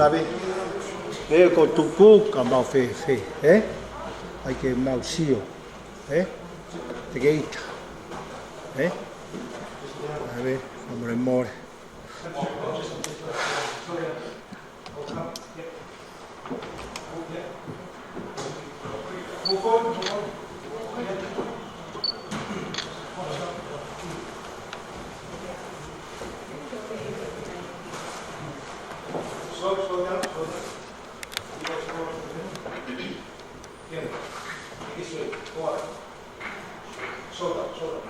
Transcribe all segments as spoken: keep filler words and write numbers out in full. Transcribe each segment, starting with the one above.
Lave. Ē, ko tuku ka mau fēfē, ē? ʻAi ke mau sio, ē? Te ke ʻita, ē? Lave, fakamolemole. Slow, slow down, slow down. You guys slow down. Yeah. This way. Forward. Slow down, slow down.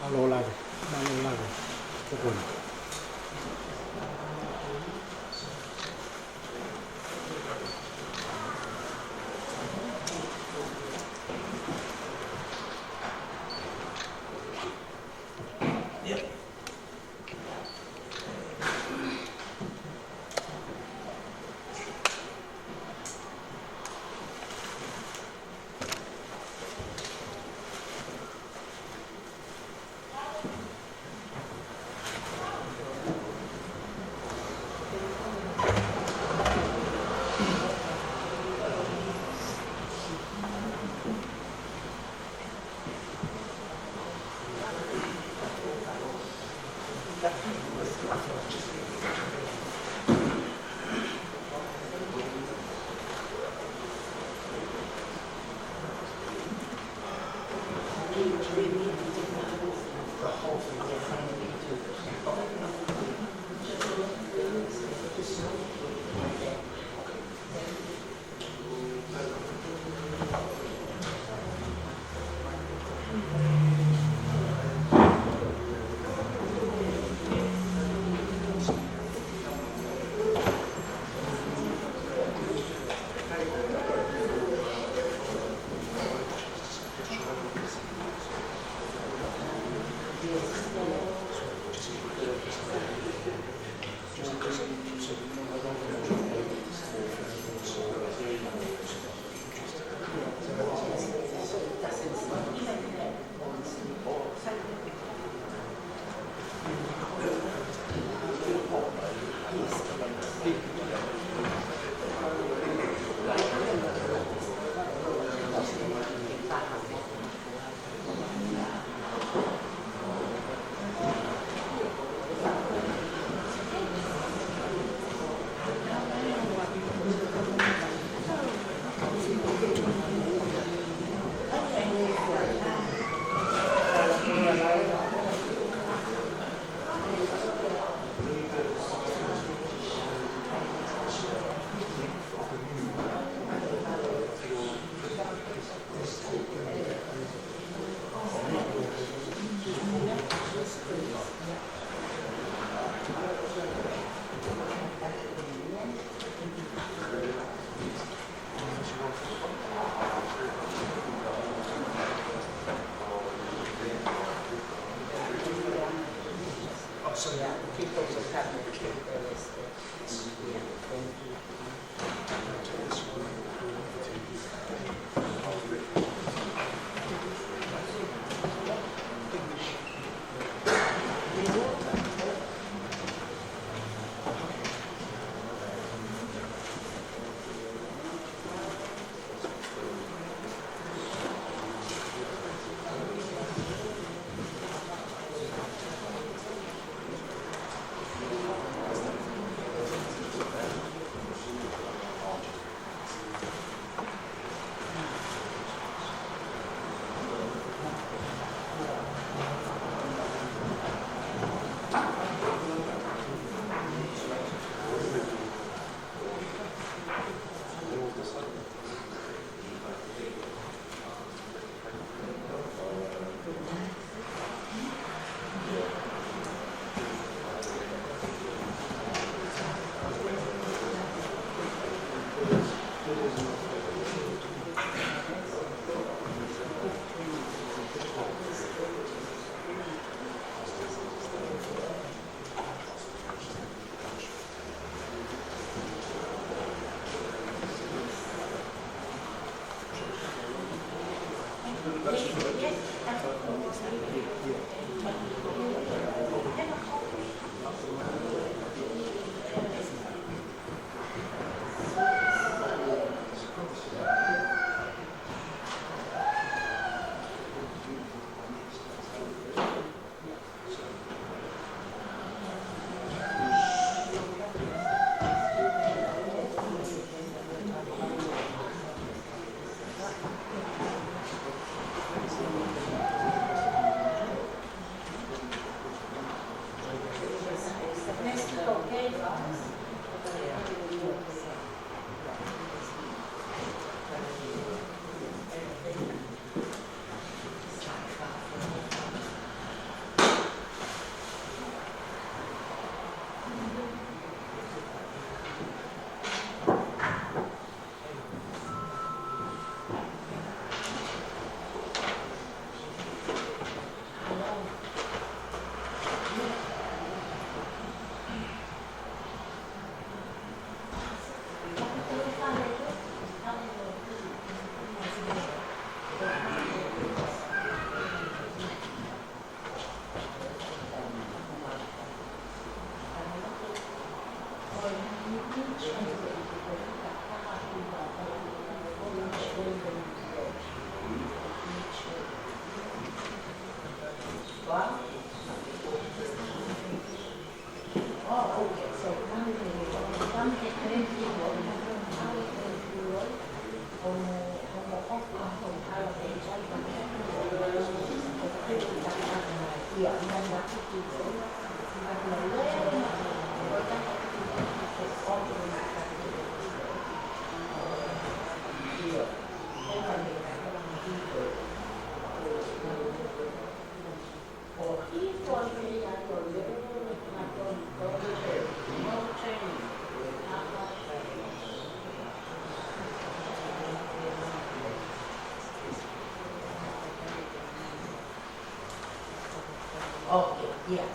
Mālō lave, mālō lave. Ko koe. So, yeah, people will come and take their rest. Yeah, thank you. Okay, yeah.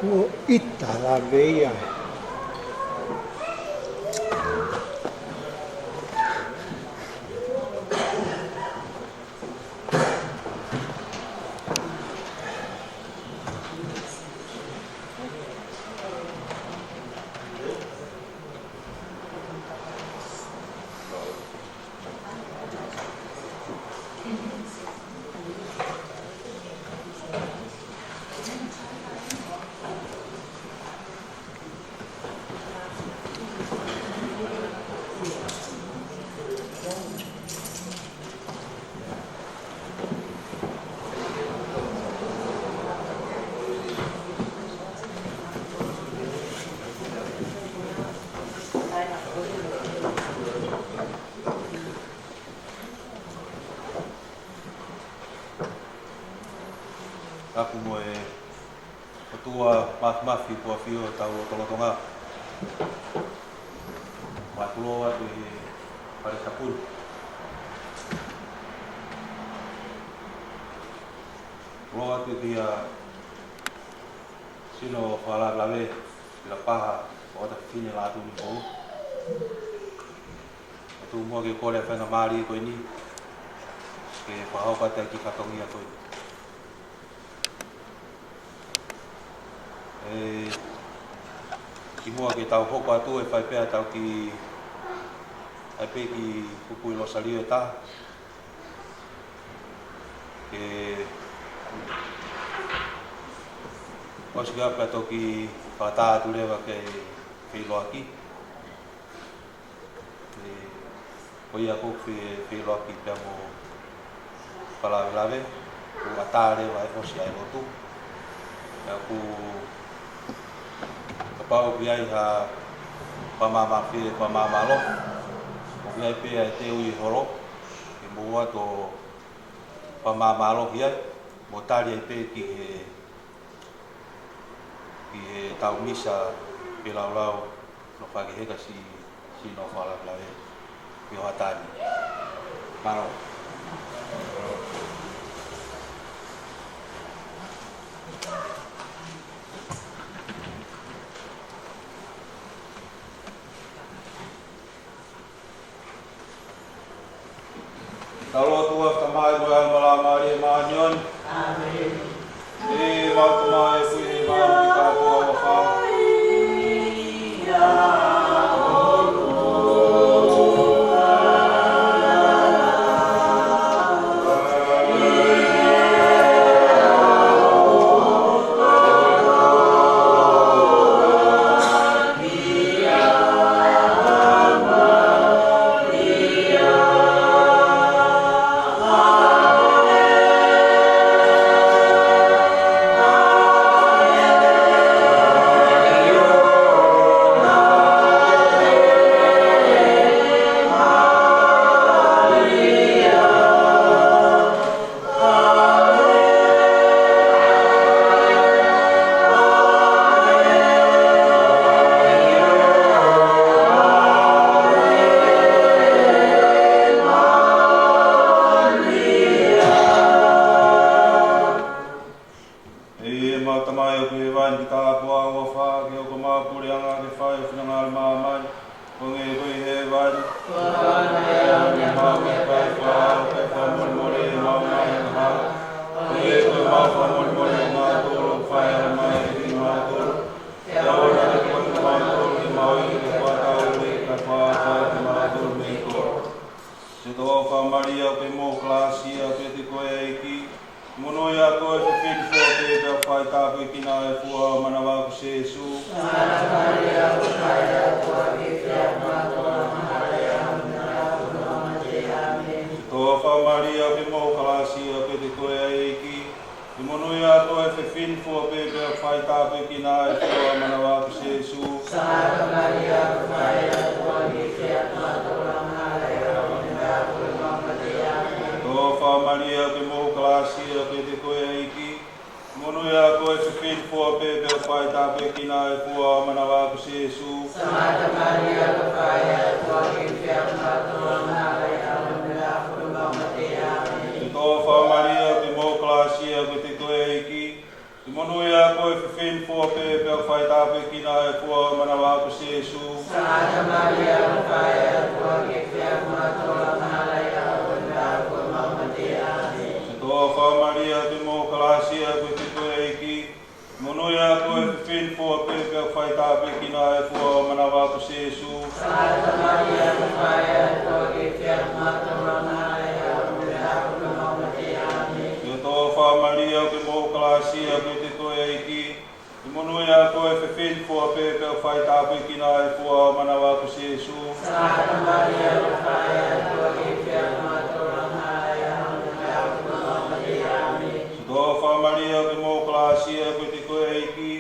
Kuo ʻita lave ia. Tapu mo e ʻOtua Māfimafi, kuo ʻafio ʻi hotau lotolotonga. Mau ʻoatu ʻa e fale tapu. Mau ʻoatu ʻa e sino fakalavelave, Pilapaha, ʻo e ʻOtua Fefine Lātūnipō. ʻOtua, mau kole ʻa e faingamālie ko eni ke fakahoko atu ʻa e kiʻi fatongia ko eni. ʻE, kimuʻa ke tau hoko atu, ʻe fai pē ʻetau kiʻi, ʻai pē kiʻi pupuʻi Losalio ʻe taha. Ke ʻosi ka pea toki fakatātā atu leva ki he feʻiloaki. ʻE, ko ia ʻoku fe-, feʻiloaki pea mo fakalavelave, kuo ʻatā leva ʻa e ʻosi ʻa e lotu. Pea ʻoku kapau ʻoku ʻi ai ha fakamāmā fie, fakamāmālohi, ʻoku ʻi ai pē ʻa e teu ʻi holo, ke mou ʻoatu ʻo fakamāmālohi ai, mo tali ai pē ki he ki heʻetau misa pē laulau, no fakaheka si, sino fakalavelave, ʻi ʻOhata ni. Mālō. Tau lotu. ʻOtua Tamai, mo e ʻAlo mo e Laumālie Māʻoniʻoni. ʻĒmeni. ʻE mau Tamai, ʻoku ʻi he ʻaho ni ʻoku ke tāpuhā ʻo fā. ʻE mau Tamai ʻoku ʻi hēvani, ke tāpuhā ho huafa, ke hoko mai ho puleʻanga, ke fai ho finangalo ʻi māmani, hangē ko ia ʻi hēvani. Ko e angahala ʻo e ʻaho ni ʻa e haʻamau meʻakai fakaʻaho, kae fakamolemole kimautolu ʻa e angahala, hangē ko ʻemau fakamolemole ʻa kinautolu ʻoku fai angahala maʻa kimautolu. Pea ʻoua naʻa ke fakamoʻui kimautolu ki he mahuʻinga, kae fakatauʻolunga kimautolu mei he kovi. Siʻoto Faʻa Malia, ʻoku moʻui ʻa e kalāsia, ʻoku ʻiate koe ʻa e ʻEiki. Monūʻia koe ʻi he fefine fua pē, pea ʻoku fai tāpuekina ʻa e fua ʻo ho manava ko Sēsū. Sangata Malia, ko e faʻē ʻo e ʻOtua, ʻoua naʻa ke fie ʻamanaki kiate kimautolu, ka ke fakamoʻui kimautolu mei he kovi. ʻĒmeni. Siʻoto Faʻa Malia, ʻoku moʻui ʻa e kalāsia, ʻoku ʻiate koe ʻa e ʻEiki. Monūʻia koe ʻi he fefine fua pē, pea ʻoku fai tāpuekina ʻa e fua ʻo ho manava ko Sēsū. Sangata Malia, ko e faʻē ʻo e ʻOtua, ʻoua naʻa ke fie ʻamanaki kiate kimautolu, ka ke fakamoʻui kimautolu mei he kovi. ʻĒmeni. Siʻoto Faʻa Malia, ʻoku moʻui ʻa e kalāsia, ʻoku ʻiate koe ʻa e ʻEiki. Monūʻia koe ʻi he fefine fua pē, pea ʻoku fai tāpuekina ʻa e fua ʻo ho manava ko Sēsū. Sangata Malia, ko e faʻē ʻo e ʻOtua, ʻoua naʻa ke fie ʻamanaki kiate kimautolu, ka ke fakamoʻui kimautolu mei he kovi. ʻĒmeni. Siʻoto Faʻa Malia, ʻoku moʻui ʻa e kalāsia, ʻoku ʻiate koe ʻa e ʻEiki. Monūʻia koe he fefine fua pē, pea ʻoku faitāpuekina ʻa e fua ʻo ho manava ko Sīsū. Sangata Malia, ʻofa ʻa e ʻOtua, ke fie ʻa kimautolu angahala ʻi he ʻaho ʻo ʻemau mate. ʻĀmeni. Siʻoto ʻofa Malia, ʻoku mou kalasia, ʻoku ʻiate koe ʻa e ʻEiki. Monūʻia koe he fefine fua pē, pea ʻoku faitāpuekina ʻa e fua ʻo ho manava ko Sīsū. Sangata Malia, ʻofa ʻa e ʻOtua, ke fie ʻa kimautolu angahala ʻi he ʻaho ʻo ʻemau mate. ʻĀmeni. Siʻoto ʻofa Malia, ʻoku mou kalasia, ʻoku ʻiate koe ʻa e ʻEiki. Monūʻia koe he fefine fua pē, pea ʻoku faitāpuekina ʻa e fua ʻo ho manava ko Sīsū. Sangata Malia, ʻofa ʻa e ʻOtua, ke fie ʻa kimautolu angahala ʻi he ʻaho ʻo ʻemau mate. ʻĀmeni. Siʻoto ʻofa Malia, ʻoku mou kalasia, ʻoku ʻiate koe ʻa e ʻEiki.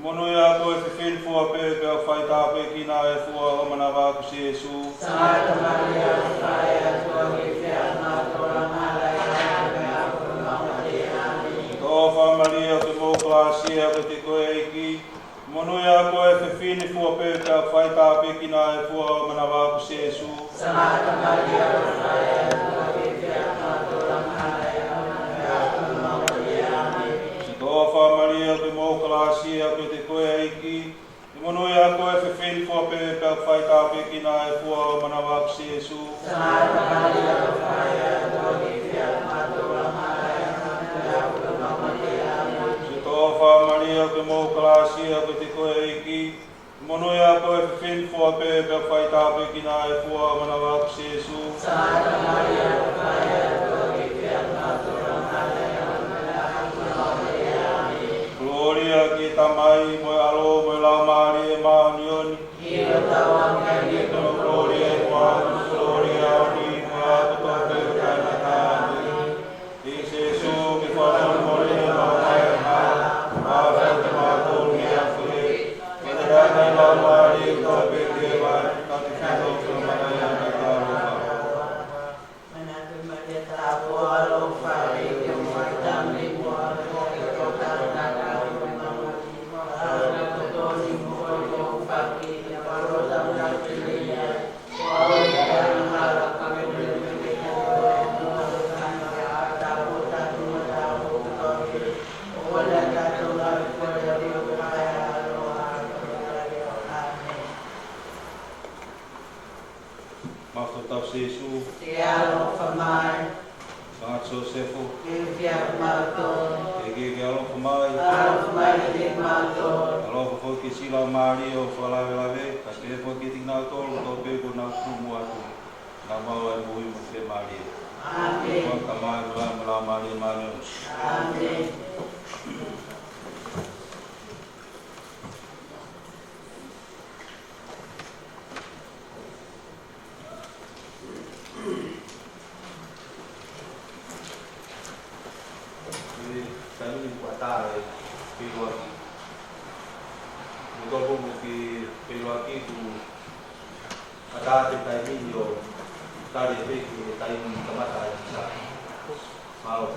Monūʻia koe he fefine fua pē, pea ʻoku faitāpuekina ʻa e fua ʻo ho manava ko Sīsū. Sangata Malia, ʻofa ʻa e ʻOtua, ke fie ʻa kimautolu angahala ʻi he ʻaho ʻo ʻemau mate. ʻĀmeni. Siʻoto ʻofa Malia, ʻoku mou kalasia, ʻoku ʻiate koe ʻa e ʻEiki. Monūʻia koe he fefine fua pē, pea ʻoku faitāpuekina ʻa e fua ʻo ho manava ko Sīsū. Sangata Malia, ʻofa ʻa e ʻOtua, ke fie ʻa kimautolu angahala ʻi he ʻaho ʻo ʻemau mate. ʻĀmeni. Siʻoto ʻofa Malia, ʻoku mou kalasia, ʻoku ʻiate koe ʻa e ʻEiki. Monūʻia koe he fefine fua pē, pea ʻoku faitāpuekina ʻa e fua ʻo ho manava ko Sīsū. Sangata Malia, ʻofa ʻa e ʻOtua, ke fie ʻa kimautolu angahala ʻi he ʻaho ʻo ʻemau mate. ʻĀmeni. Siʻoto ʻofa Malia, ʻoku mou kalasia, ʻoku ʻiate koe ʻa e ʻEiki. Monūʻia koe he fefine fua pē, pea ʻoku faitāpuekina ʻa e fua ʻo ho manava ko Sīsū. Sangata Malia, ʻofa ʻa e ʻOtua, ke fie ʻa kimautolu angahala ʻi he ʻaho ʻo ʻemau mate. ʻĀmeni. Kolōlia ki he Tamai, mo e ʻAlo, mo e Laumālie Māʻoniʻoni. ʻIo, tau ʻoange ʻa e kolōlia ʻi muʻa, kolōlia ʻo e ʻEiki, ʻi he ʻaho kotoa pē ʻo e taʻengata. ʻĒmeni. ʻE Sīsū, ke fakamolemole ʻemau ngaahi angahala, pea fai ʻa kimautolu mei he ʻafu kehe. Fakatatau ki he Laumālie kotoa pē ki hēvani, kae fai ʻa e fakamolemole ʻa e ʻOtua. Manatu Malia, tāpuaki, ʻaloʻofa, ʻa e ʻEiki ʻoku ʻi ho taimi, mo e ʻaloʻofa ʻa e ʻOtua ko e ʻAlo ko e Tamai. Maʻu ʻa e tau Sīsū. Ke ʻaloʻofa mai. Sangata Siosefo. Ke fie ʻa kimautolu. Ke ke ke ʻaloʻofa mai. ʻAloʻofa mai kiate kimautolu. ʻAloʻofa foki ki he Laumālie ʻoku fakalavelave, kae pehē foki kiate kinautolu kotoa pē kuo nau tuʻu muʻa atu, ke nau maʻu ʻa e moʻui mo e fiemālie. ʻĀmeni. Ko e Tamai, ko e Laumālie Māʻoniʻoni. ʻĀmeni. Ko e taimi ni kuo ʻatā e feʻiloaki. Kuo tō pē mo e feʻiloaki, kuo ʻatā e taimi ni ʻo tali e fefine he taimi ni kamata ai e misa. Mālō.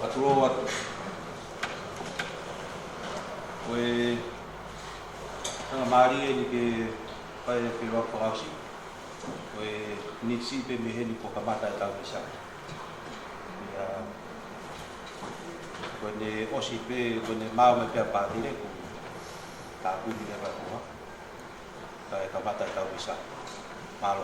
Atu atu. Ko e faingamālie eni ke fai e feʻiloaki fakaʻosi. Ko e miniti siʻi pē mei heni kuo kamata ʻetau misa. ʻIa, ko ʻene ʻosi pē, ko ʻene maʻu mai pē ʻa Pātele, kuo tāpuni leva ʻe he ʻOtua. Kae kamata ʻetau misa. Mālō.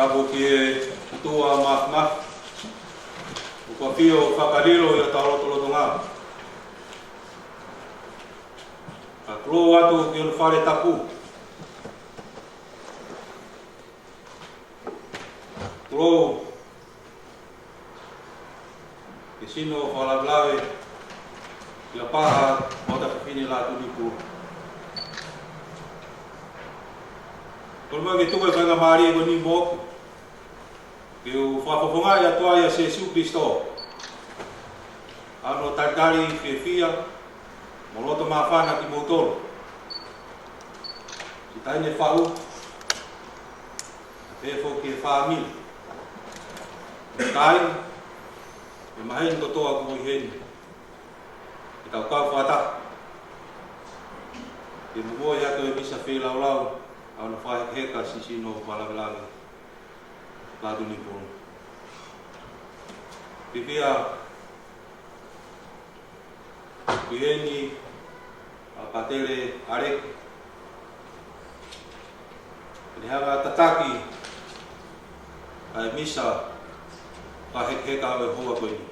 Tapu ki he ʻOtua Māfimafi, ʻoku ʻafio ʻo fakalilo ʻi hotau lotolotonga. Ka tulou atu ki hono fale tapu. Tulou ki he sino fakalavelave ʻi Lapaha, maʻu ʻa e fefine Lātūnipulu. Kole mai ke tuku e faingamālie ko eni moʻoku Ke u fakafofongaʻi atu ai ʻa Sīsū Kalaisi, ʻa hono talitali fiefia mo loto māfana kimoutolu. Ki he taʻahine faʻu, pehē foki ki he fāmili. Kāinga, ʻe maheni kotoa kuo ʻi heni ke tau kau fakataha ke momoi atu e misa feilaulau ʻa hono fakahekeheka siʻisiʻi ʻo e fakalavelave Lātū Nipulu. Fiefia kuo ʻi heni ʻa Pātele ʻAleki ke ne hanga ʻo tataki ʻa e misa fakahekeheka ʻo e houa ko eni.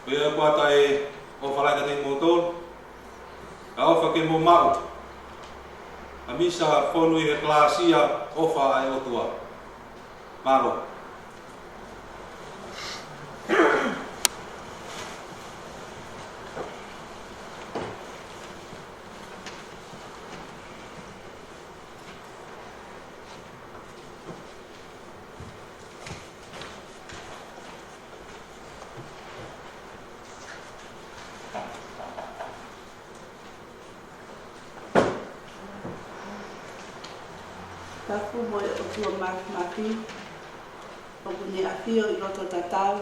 Ko ia ʻoku ʻatā e ʻofa lahi kiate kimoutolu, kae ʻofa ke mou maʻu ʻa e misa fonu ʻi he kalāsia ʻofa ʻa e ʻOtua. Mālō. Tapu mo e ʻOtua Māfimafi, ʻoku ne ʻafio ʻi loto tatau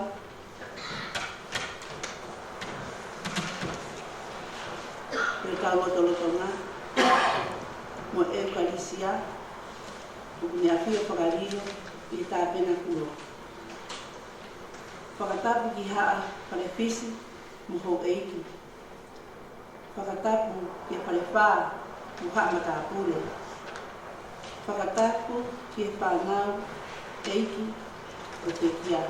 ʻi hotau lotolotonga, mo e ʻEukalisia ʻoku ne ʻafio fakalilo ʻi he tāpenakulo. Fakatapu ki Haʻa Palefisi mo houʻeiki. Fakatapu kia Falefā mo Haʻa Matāpule. Fakatapu ki he fānau ʻeiki ʻo e pekia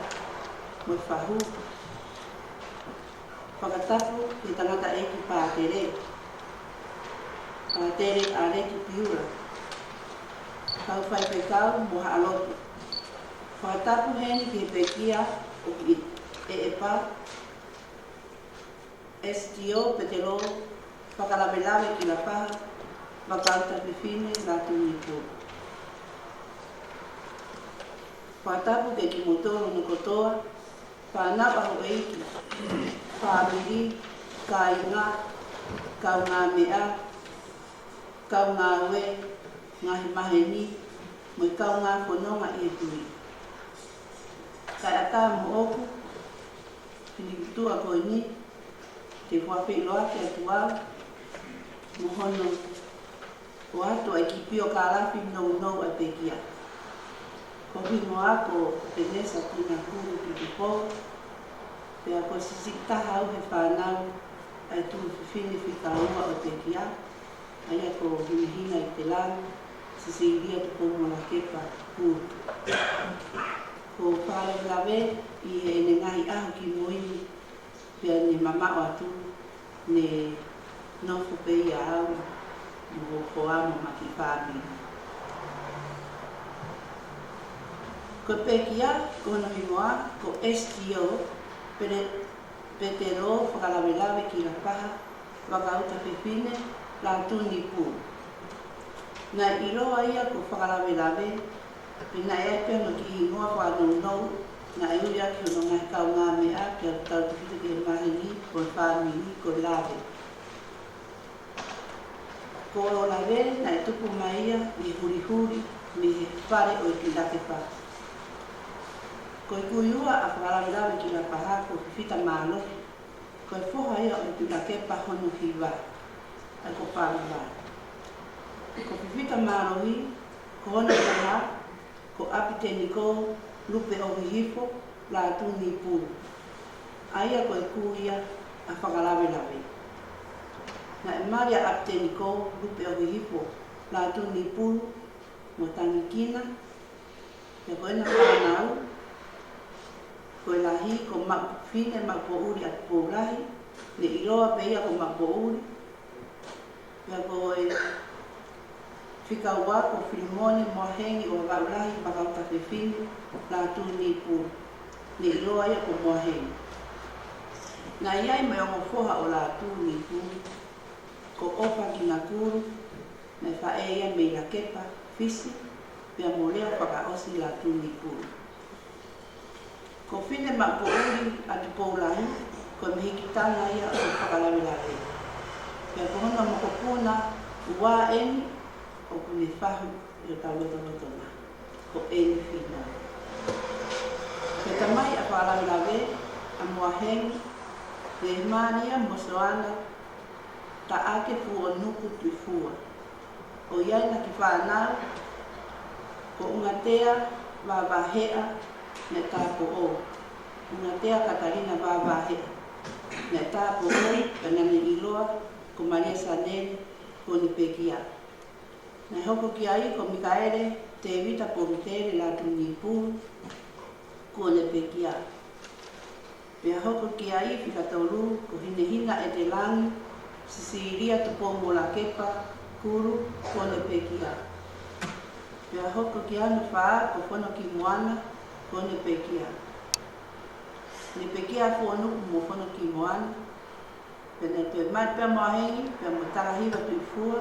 mo e fahu. Fakatapu ki he tangataʻeiki pātele, Pātele ʻAleki Piula, kau faifekau mo haʻa lotu. Fakatapu heni ki he pekia ʻoku ʻi ʻEʻepa, S T O Petelo Fakalavelave Kilapaha, Vakauta Fefine Lātū Nipulu. Fakatapu kiate kimoutolu hono kotoa, fānau ʻa houʻeiki, fāmili, kāinga, kaungāmeʻa, kaungāue, ngaahi maheni, mo e kaungā fononga ʻi he tui. Kae ʻatā moʻoku, he kiʻi tuʻa ko eni, ke u fakafeʻiloaki atu au mo hono ʻoatu ʻa e kiʻi piokalafi nounou ʻa e pekia. Ko hoku hingoa ko Penesa Tinakulu Tutupo, pea ko e siʻisiʻi taha au he fānau ʻa e tuofefine fika ua ʻo e pekia, ʻa ia ko Hinehina ʻi Telani, Sisīlia Tupoumolakepa Pulu. Ko e fakalavelave ʻi heʻene ngaahi ʻaho kimui ni, pea ne mamaʻo atu, ne nofo pē ia au mo hoku hoa mo ʻema kiʻi fāmili. Ko e pekia, ko hono hingoa ko S T O Pele-, Petelo Fakalavelave Kilapaha, Vakauta Fefine Lātū Nipulu. Naʻe ʻiloa ia ko Fakalavelave, pea naʻe ʻi ai pē hono kiʻi hingoa fakanounou, naʻe ui ʻaki hono ngaahi kaungāmeʻa, pea tautefito ki he maheni, ko e fāmili, ko Lave. Ko Lave naʻe tupu mai ia ʻi Hulihuli, mei he fale ʻo e Tuʻi Lakepa. Ko e kui ua ʻa Fakalavelave Kilapaha ko Fifita Mālohi. Ko e foha ia ʻo e Tuʻi Lakepa hono hiva, ʻa ia ko Paluvai. Ko Fifita Mālohi, ko hono taha, ko ʻApiteni Kōlupe ʻOhihifo Lātū Nipulu, ʻa ia ko e kui ia ʻa Fakalavelave. Naʻe mali ʻa ʻApiteni Kōlupe ʻOhihifo Lātū Nipulu mo Tangikina, pea ko ʻena fānau, ko e lahi ko Maʻufine Maʻupoʻuli ʻa Tupoulahi, ne ʻiloa pē ia ko Maʻupoʻuli. Pea ko e fika ua ko Filimone Moahengi ʻo Vavaʻu Lahi Vakauta Fefine Lātū Nipulu, ne ʻiloa ia ko Moahengi. Naʻe ʻi ai mo e ongo foha ʻo Lātū Nipulu, ko ʻOfa Kinakulu, Naʻe faʻē ia mei Lakepa, Fisi, pea mo Lea fakaʻosi Latūnipulu. Ko Fine Maʻupoʻuli ʻa Tupoulahi, ko e mehikitanga ia ʻo e fakalavelave. Pea ko hono mokopuna ua eni ʻoku ne fahu ʻi hotau lotolotonga, ko ʻEni Fino. Ko e tamai ʻa e fakalavelave ʻa Moahengi, Lehemania mo Soana Taʻake Fuonuku Tuifua. ʻOku ʻi ai ʻena kiʻi fānau, ko ʻUngatea Vavaheʻa Netapoʻo, ʻUngatea Katalina Vavaheʻa Netapoʻo, pea naʻa ne ʻiloa ko Malia Sanele, kuo ne pekia. Naʻe hoko ki ai ko Mikaele Tēvita Polutele Latūnipulu, kuo ne pekia. Pea hoko ki ai fika tolu ko Hinehina ʻEtelangi Sisilia Tupou mo Lakepa Kulu, kuo ne pekia. Pea hoko ki hono fā ko Fonokimoana, kuo ne pekia. Ne pekia Fuonuku mo Fonokimoana. Pea naʻe toe mate pē ʻa Moahengi, pea mo Talahiva Tuifua,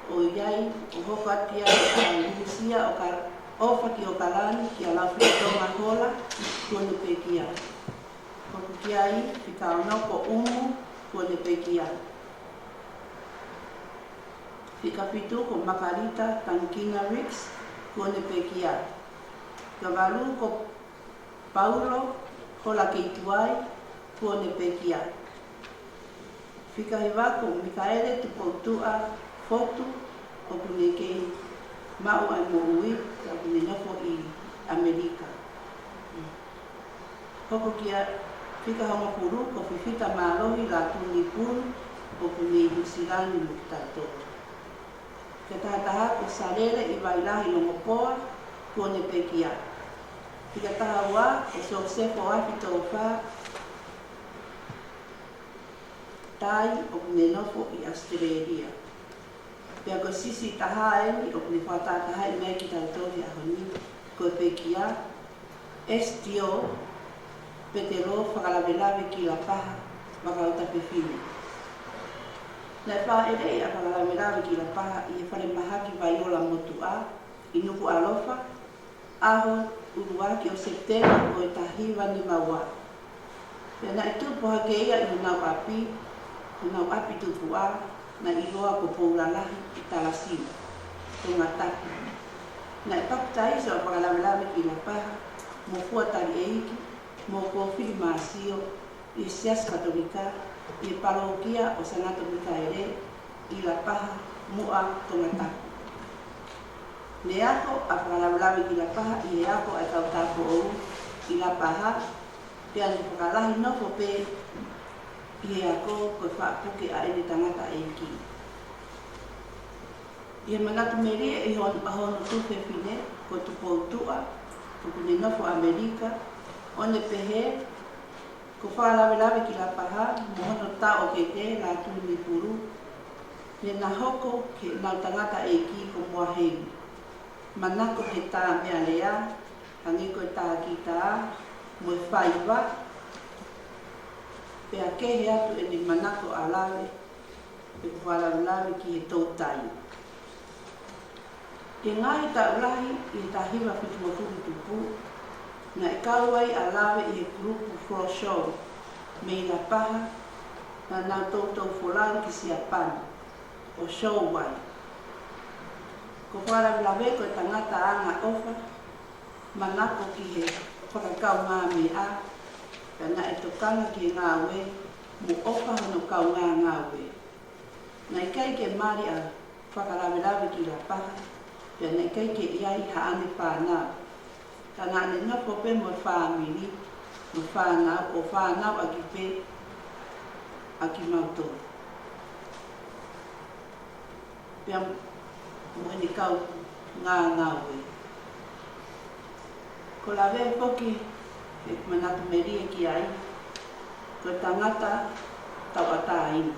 ʻo ʻi ai, ʻo hoko atu ia ʻi Lusia ʻo ka, ʻofa ki ʻOkalani, kia Laufitonga Hola, kuo ne pekia. Hoko ki ai fika ono ko ʻUmu, kuo ne pekia. Fika fitu ko Makalita Tangikina Rix, kuo ne pekia. Fika valu ko Paulo Hola Keituai, kuo ne pekia. Fika hiva ko Mikaele Tupoutuʻa Fotu, ʻoku ne kei maʻu ʻa e moʻui, ʻoku ne nofo ʻi ʻAmelika. Hoko ki ai fika hongofulu ko Fifita Mālohi Latūnipulu, ʻoku ne ʻi Nuʻusila ni mo kitautolu. Fika taha taha ko Salele ʻi Vailahi Longopoa, kuo ne pekia. Fika taha ua ko Sosefo Afitofa Tai, ʻoku ne nofo ʻi ʻAositelēlia. Pea ko e siʻisiʻi taha eni ʻoku ne fakatahatahaʻi mai kitautolu he ʻaho ni, ko e pekia, Esitio Petelo Fakalavelave ki Lapaha, Vakautafefine. Naʻe fāʻeleʻi ʻa Fakalavelave ki Lapaha ʻi he falemahaki Vaiola Motuʻa ʻi Nukuʻalofa, ʻaho ʻuluaki ʻo Sepitema ʻo e taha hiva nima ua. Pea naʻe tupu hake ia ʻi honau ʻapi, honau ʻapi tupuʻa, naʻe ʻiloa ko Poulalahi ʻi Talasila, Tongatapu. Naʻe papitaiso ʻa Fakalavelave ki Lapaha mo Fuataliʻeiki mo Kofilimasio ʻi he Siasi Katolika ʻi he palokia ʻo Sangato Mikaele ʻi Lapaha, Muʻa, Tongatapu. Ne ako ʻa Fakalavelave ki Lapaha ʻi he ako ʻa e kau tāupoʻou ʻi Lapaha, pea ne fakalahi nofo pē ʻi he ako ko e faʻa puke ʻa ʻene tangataʻeiki. ʻI he manatu melie ʻi hon-, ʻa hono tuofefine ko Tupoutuʻa, ʻoku ne nofo ʻAmelika, ʻo ne pehē, ko Fakalavelave ki Lapaha mo hono taʻokete Latūnipulu, ne na hoko ki heʻenau tangataʻeiki ko Moahengi. Manako he tā meʻalea, hangē ko e tā kitā mo e faiva, pea kehe atu ʻene manako ʻa Lave, pe ko Fakalavelave ki he toutai. ʻI he ngaahi taʻu lahi ʻi he taha hiva fitungofulu tupu, naʻe kau ai ʻa Lave ʻi he kulupu Floor Show mei Lapaha, naʻa nau toutou folau ki Siapani ʻo show ai. Ko Fakalavelave ko e tangata angaʻofa, manako ki he fakakaungāmeʻa, pea naʻe tokanga ki he ngāue mo ʻofa hono kaungāngāue. Naʻe ʻikai ke mali ʻa Fakalavelave ki Lapaha, pea naʻe ʻikai ke ʻi ai haʻane fānau. Ka naʻa ne nofo pē mo e fāmili, mo e fānau, ʻo fānau ʻaki pē ʻa kimautolu. Pea mo ʻene kaungāngāue. Ko Lave foki, ʻe manatu melie ki ai, ko e tangata tauʻatāina,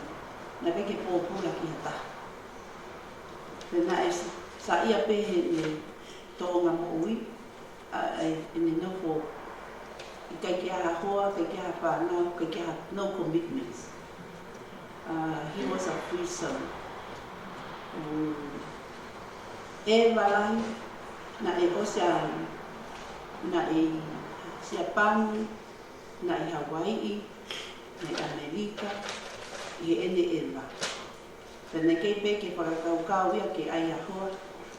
naʻe ʻikai ke pōpula ki ha taha. Pea naʻe sa-, saiʻia pē heʻene tōʻonga moʻui, ʻa, ʻa ʻene nofo, ʻikai ke ʻi ai ha hoa, ʻikai ke ʻi ai ha fānau, ʻikai ke ʻi ai ha, no commitments. Uh, he was a free soul. ʻEva lahi, naʻe ʻosi ʻa, naʻe ʻi Siapani, naʻe ʻi Hawaiʻi, naʻe ʻi ʻAmelika, ʻi heʻene ʻeva. Pea naʻe kei pē ke fakakaukau ia ke ʻai ha hoa,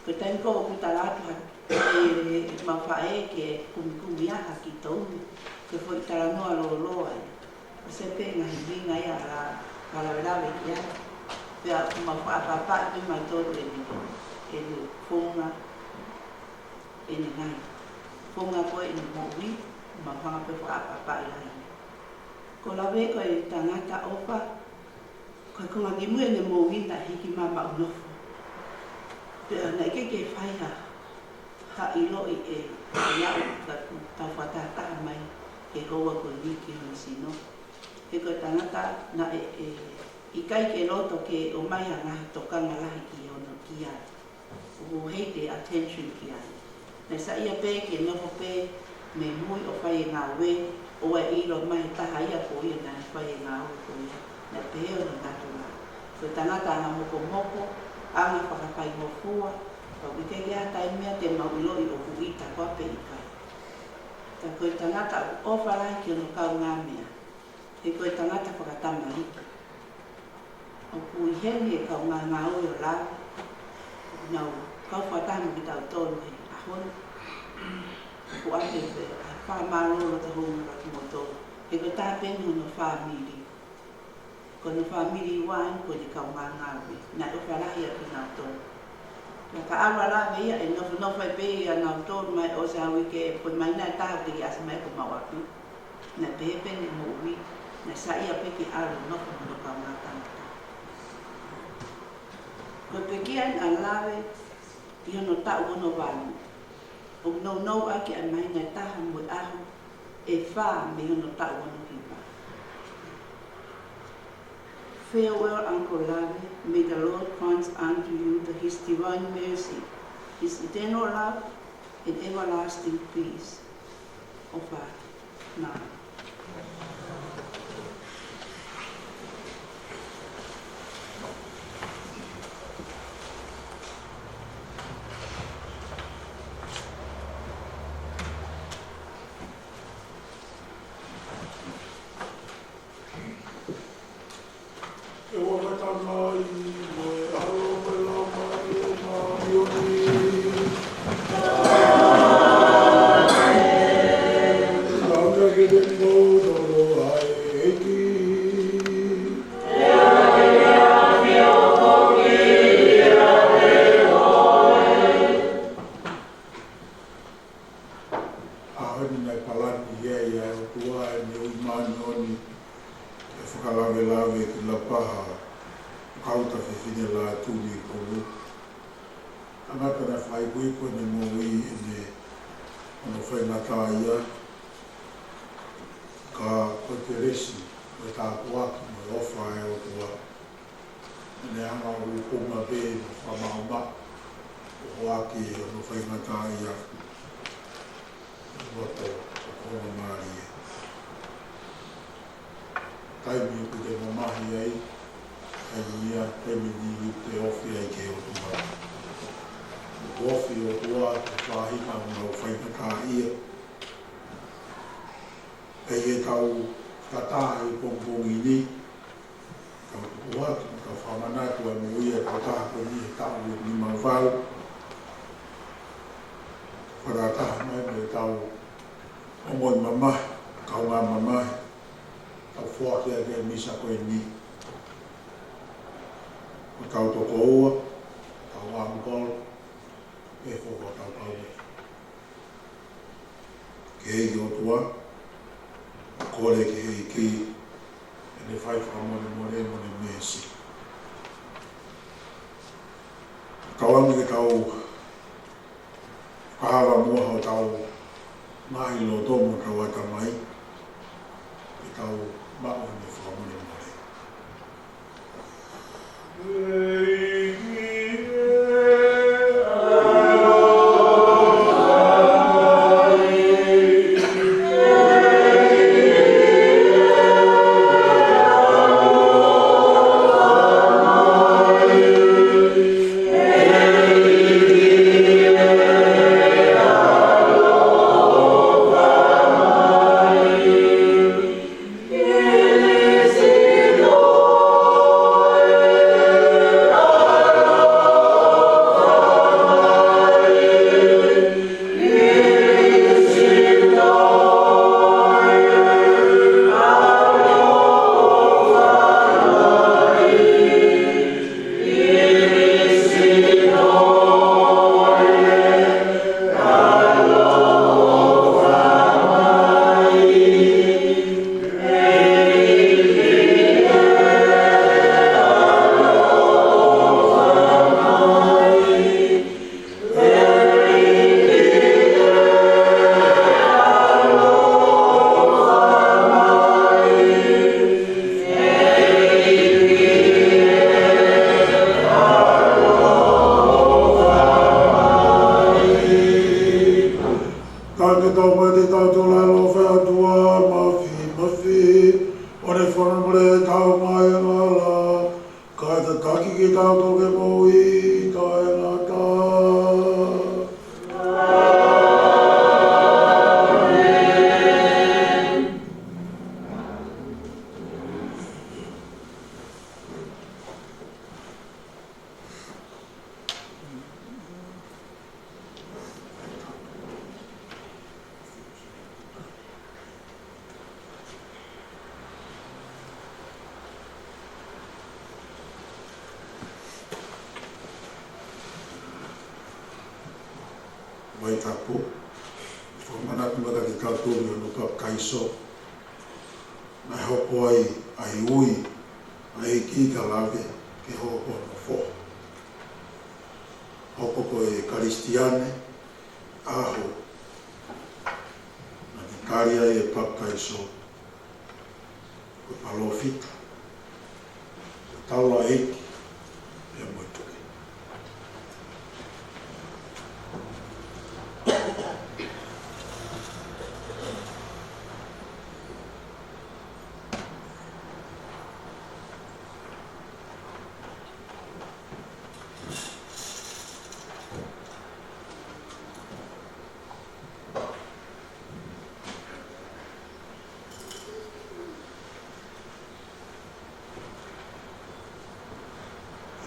ko e taimi ko ē ʻoku tala atu ha, ʻe mau faʻē ke kumikumi ʻa ha kiʻi tounu, ko e foʻi talanoa lōloa ia. ʻOsi pē ngaahi ʻuhinga ia ʻa e fakalavelave ki ai. Pea ʻoku mau fakaʻapaʻapaʻi pē mautolu ʻene, ʻene founga, ʻene ngaahi founga ko ē ʻene moʻui, mau hanga pē fakaʻapaʻapaʻi ai. Ko Lave ko e tangata ʻofa, ko e konga kimui ʻene moʻui naʻe hiki mai maʻu nofo. Pea naʻe ʻikai ke fai ha, ha ʻiloʻi ʻe, ʻe au ka tau fakatahataha mai he houa ko eni ki hono sino. He ko e tangata naʻe, ʻe, ʻikai ke loto ke ʻomai ha ngaahi tokanga lahi ki hono kia. ʻOku hate e attention ki ai. Naʻe saiʻia pē ke nofo pē mei mui ʻo fai e ngāue, ʻoua ʻe ʻilo mai he taha ia ko ia naʻe fai e ngāue ko ia. Naʻe pehē hono natula. Ko e tangata anga mokomoko, anga fakafaingofua, pea ʻoku ʻikai ke ʻi ai ha taimi ia te mau ʻiloʻi ʻoku ʻita koā pe ʻikai. Ka ko e tangata ʻoku ʻofa lahi ki hono kaungāmeʻa. He ko e tangata fakatamaliki. ʻOku ʻi heni e kaungāngāue ʻo Lave, ʻoku nau kau fakataha mo kitautolu he ʻaho ni. ʻOku ʻoatu pē ʻa e fakamālō loto hou mo kimoutolu. He ko e taha pē eni hono fāmili. Ko hono fāmili ua eni ko ʻene kaungāngāue. Naʻe ʻofa lahi ʻa kinautolu. Pea ka ʻalu ʻa Lave ia ʻe nofonofo ai pē ʻia nautolu mai ʻosi ʻa e uike, ko e māhina ʻe taha ʻoku teʻeki ʻasi mai ki homau ʻapi. Naʻe pehē pē ʻene moʻui, naʻe saiʻia pē ke ʻalu ʻo nofo mo hono kaungā tangata. Ko e pekia eni ʻa Lave ʻi hono taʻu ono valu. ʻOku nounou ʻaki ʻa e māhina ʻe taha mo e ʻaho ʻe fā mei hono taʻu ono hiva. Farewell, Uncle Lave. May the Lord grant unto you the, his divine mercy, his eternal love, and everlasting peace. ʻOfa atu. Nā. ʻE ua ka tama i mo e ʻAlo mo e Laumālie Māʻoniʻoni. Laumālie ke te mou tolo ai ʻEiki. ʻAho ni naʻe palani ia ʻe he ʻOtua ʻene ui māʻoniʻoni ke fakalavelave ki Lapaha, Kauta Fefine Lātū Mīkolu. Tangata naʻe faipoipo ʻene moʻui ʻi hono faingataʻaʻia, ka ko e kelesi, ko e tāpuaki, mo e ʻofa ʻa e ʻOtua. ʻEne anga ʻoku puna pē mo fakamaʻumaʻu, ʻo hoaki hono faingataʻaʻia. Loto ʻo hono mālie. Taimi ʻoku te mamahi ai, taimi ia, taimi ni ʻoku te ofi ai ki he ʻOtua. ʻOku ofi e ʻOtua ki he faʻahinga ʻoku nau faingataʻaʻia. Pea ʻi heʻetau fakataha he pongipongi ni, tau tuku atu, tau fakamanatu ʻa e moʻui ʻa e tokotaha ko eni he taʻu ʻe nima valu. Fakataha mai mo ʻetau ongoʻi mamahi, kaungā mamahi, tau foaki ʻaki e misa ko eni. Ko hotau tokoua, hotau uncle, pea foki ko hotau kaumeʻa. Ki he ʻEiki ʻOtua, kole ki he ʻEiki, ʻene fai fakamolemole mo ʻene meesi. Tau ʻalu ke tau fakahā muʻa hotau ngaahi loto mo hotau ʻatamai, ke tau maʻu ʻene fakamolemole. Vaitapu, fakamanatu mai kiate kitautolu ʻi hono papitaiso, naʻe hoko ai ʻa e ui ʻa e ʻEiki ka lave ke hoko ko hono foha. Hoko ko e Kalisitiane, ʻaho naʻe tali ai e papitaiso, ko e palōfita, ko e taulaʻeiki, pea mo e tuʻi.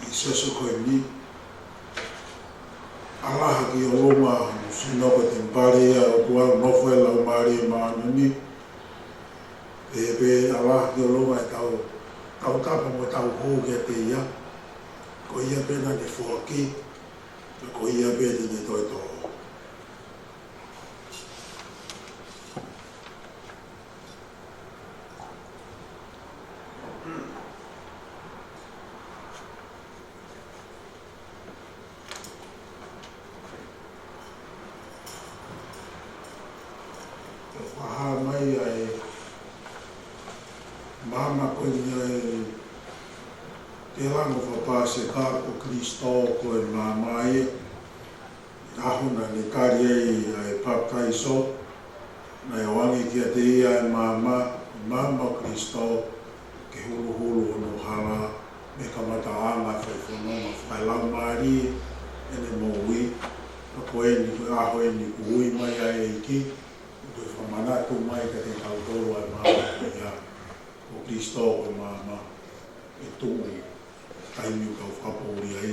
ʻI he efiafi ko eni, ʻalaha ki ʻolunga hono sino ko e temipale ia ʻo e ʻOtua, nofo ai e Laumālie Māʻoniʻoni, pea pehē ʻalaha ki ʻolunga ʻetau, ʻetau tautapa mo ʻetau hū kiate ia, ko ia pē naʻa ne foaki, pea ko ia pē te ne toe tō. Ke fakahā mai ʻa e maama ko eni ʻa e tēlango fakapāseka, ko Kalaisi ko e maama ia. ʻAho naʻa ne tali ai ʻa e papitaiso, naʻe ʻoange kiate ia ʻa e maama, maama ʻo Kalaisi, ke huluhulu hono hala mei he kamataʻanga ʻo e fononga fakalaumālie ʻene moʻui. Ka ko eni, ko e ʻaho eni kuo ui mai ai e ʻEiki, ʻo toe fakamanatu mai kiate kitautolu ʻa e maama ko ia, ko Kalaisi ko e maama, ʻe tuʻu taimi ʻoku tau fakapoʻuli ai,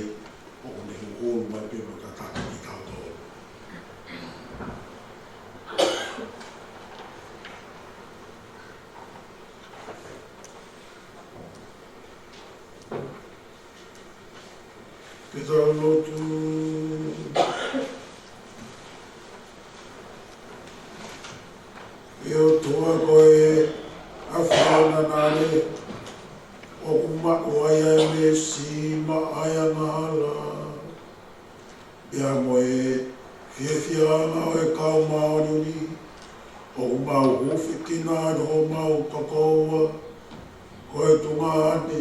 ʻoku ne huluhulu mai pē mo tataki kitautolu. Ke tau lotu. ʻE ʻOtua ko e ʻAfiona Nale, ʻoku maʻu ai ʻa e meesi maʻa e angahala, pea mo e fiefiaʻanga ʻo e kau māʻoniʻoni, ʻoku mau hūfekina atu homau tokoua, ko e tuongaʻane,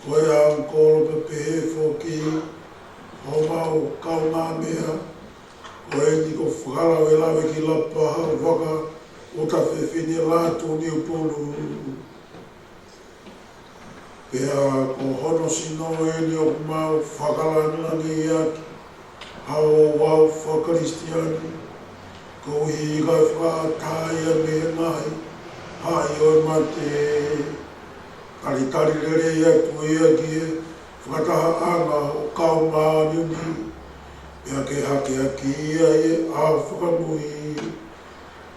ko e ʻangikolo pea pehē foki homau kaungāmeʻa, ko eni ko Fakalavelave ki Lapaha, Vaka ʻUta Fefine Lātūniupulu. Pea ko hono sino eni ʻoku mau fakalāngilangiʻi ʻaki ʻa e ouau faka-Kalisitiane, koeʻuhi kae fakaʻatā ia mei he ngaahi haʻi ʻo e mate. Talitali lelei atu ia ki he fakatahaʻanga ʻo e kau māʻoniʻoni, pea ke hakeakiʻi ia ʻi he ʻaho fakamui,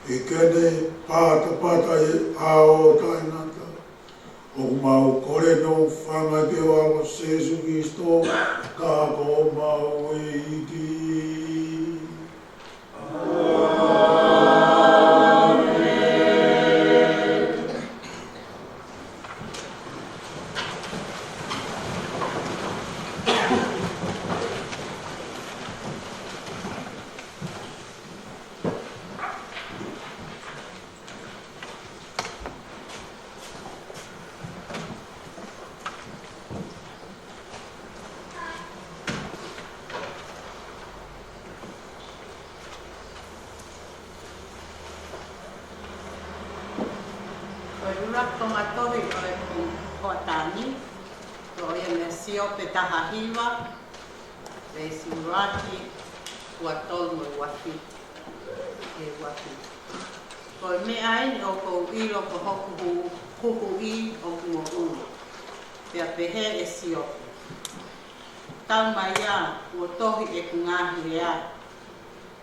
ʻi heʻene patapata ʻi he ʻao taʻengata. ʻOku mau kole ʻi he huafa pē ʻo ho ʻAlo Sēsū Kalaisi, ka ko homau ʻEiki. Ko e ʻuluaki tohi ʻo e hoʻatā ni, ko ia mei Siope taha hiva, veesi ʻuluaki, ua tolu mo e ua fitu. ʻE ua fitu. Ko e meʻa eni ʻoku ou ʻilo ko hoku hu-, huhuʻi ʻoku moʻui. Pea pehē ʻe Siope: Tau mai ā, kuo tohi ʻeku ngaahi lea,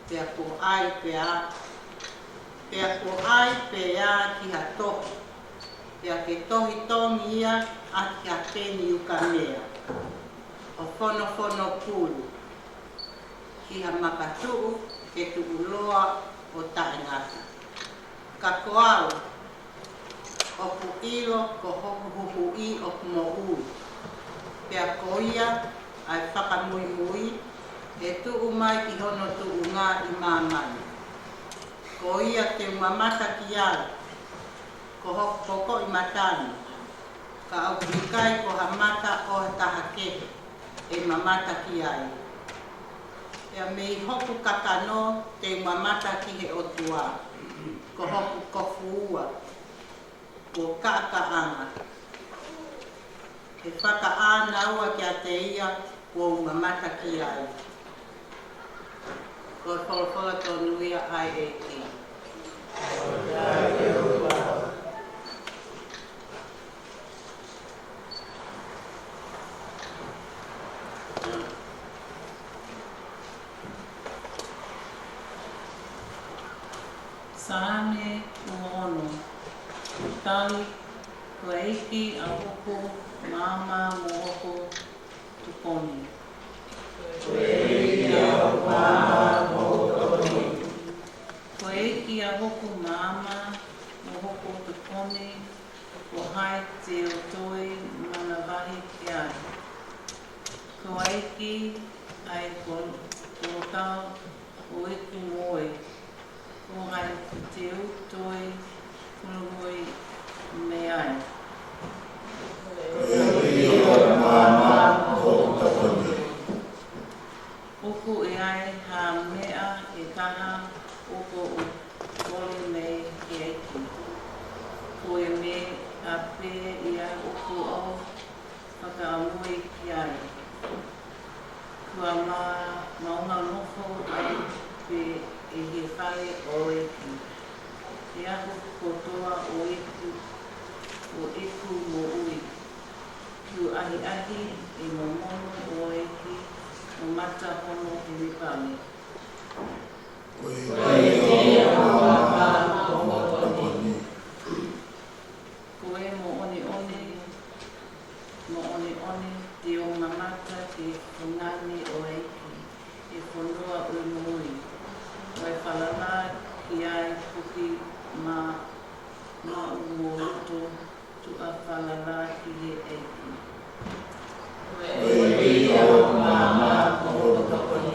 pea kuo ʻai pē ā, pea kuo ʻai pē ā ki ha tohi, pea ke tohi tongi ia ʻaki ha peni ukamea ʻo fonofono pulu. ʻi ha makatuʻu ke tuʻuloa ʻo taʻengata. Ka ko au, ʻoku ʻilo ko hoku Huhuʻi ʻoku moʻui, pea ko ia ʻa e fakamuimui ʻe tuʻu mai ki hono tuʻunga ʻi māmani. Ko ia te u mamata ki ai, ko hoku kokoʻi mata ni, ka ʻoku ʻikai ko ha mata ʻo ha taha kehe ʻe mamata ki ai. Pea mei hoku kakano te u mamata ki he ʻOtua, ko hoku kofu ua, kuo kākāʻanga. He fakaʻānaua kiate ia kuo u mamata ki ai. Ko e folofola tonu ia ʻa e ʻEiki. Saame uaono. Tali. Ko e ʻEiki ʻa hoku maama mo hoku tokoni. Ko e ʻEiki ʻa hoku maama mo hoku tokoni. Ko e ʻEiki ʻa hoku maama mo hoku tokoni, ko hai te u toe manavahē ki ai? Ko e ʻEiki ʻa e ko-, ko e kau ʻo ʻeku moʻui, ko hai te u toe fulu moʻui mei ai? Ko e ʻEiki ʻa hoku maama mo hoku tokoni. ʻOku ʻi ai ha meʻa ʻe taha ʻoku ou kole mei he ʻEiki. Ko e meʻa pē ia ʻoku ou fakaʻamu ki ai. Kuo ma-, maʻu ha nofo ai pē ʻi he fale ʻo e ʻEiki ʻi he ʻaho kotoa ʻo ʻeku, ʻo ʻeku moʻui. Kuo ʻahiʻahi ʻi he monumonu ʻo e ʻEiki, ʻo mamata hono temipale. Ko e ʻEiki ʻa hoku maama mo hoku tokoni. Ko e moʻoniʻoni, moʻoniʻoni te u mamata ki he fungani ʻo e ʻEiki ʻi he fonua ʻo e moʻui, ʻo e falala ki ai foki ma-, maʻu mo loto tuʻa falala ki he ʻEiki. Ko e ʻEiki ʻa hoku maama mo hoku tokoni.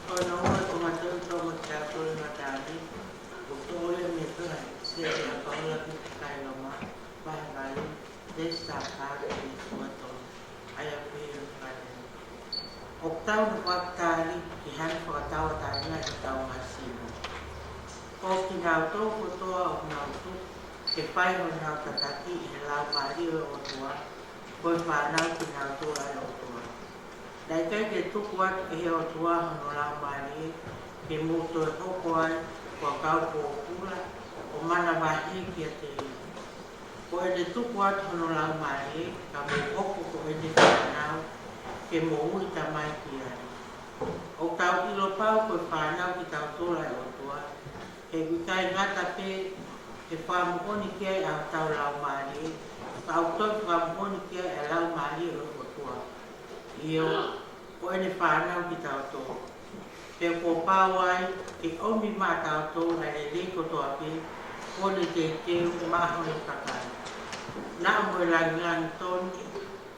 Ko hono ua e konga tolu, Tonga ki he Kau Tolu Matali, ʻoku toʻo ia mei he tohi ʻa Paula ki he kakai Loma, vahe valu, veesi taha ki he ua tolu. ʻA ia ʻoku pehē ʻa e fale. ʻOku tau nofo atu tali ki hano fakatauʻatāina ʻetau ngaahi sino. Ko kinautolu kotoa ʻoku nau tuku ke fai honau tataki ʻi he Laumālie ʻo e ʻOtua, ko e fānau kinautolu ʻa e ʻOtua. Naʻe ʻikai ke tuku atu ʻe he ʻOtua hono Laumālie ke mou toe hoko ai ko ha kau pōpula ʻo manavahē kiate ia. Ko ʻene tuku atu hono Laumālie ka mou hoko ko ʻene fānau, ke mou ui tamaiki ai. ʻOku tau ʻilo pau ko e fānau kitautolu ʻa e ʻOtua, he ʻoku ʻikai ngata pē he fakamoʻoni ki ai ʻa hotau laumālie, ka ʻoku toe fakamoʻoni ki ai ʻa e Laumālie ʻo e ʻOtua. ʻIo, ko ʻene fānau kitautolu. Pea kuo pau ai ke ʻomi maʻatautolu ʻa e lelei kotoa pē kuo ne teuteu maʻa hono kakai, naʻa mo e lāngilangi tonu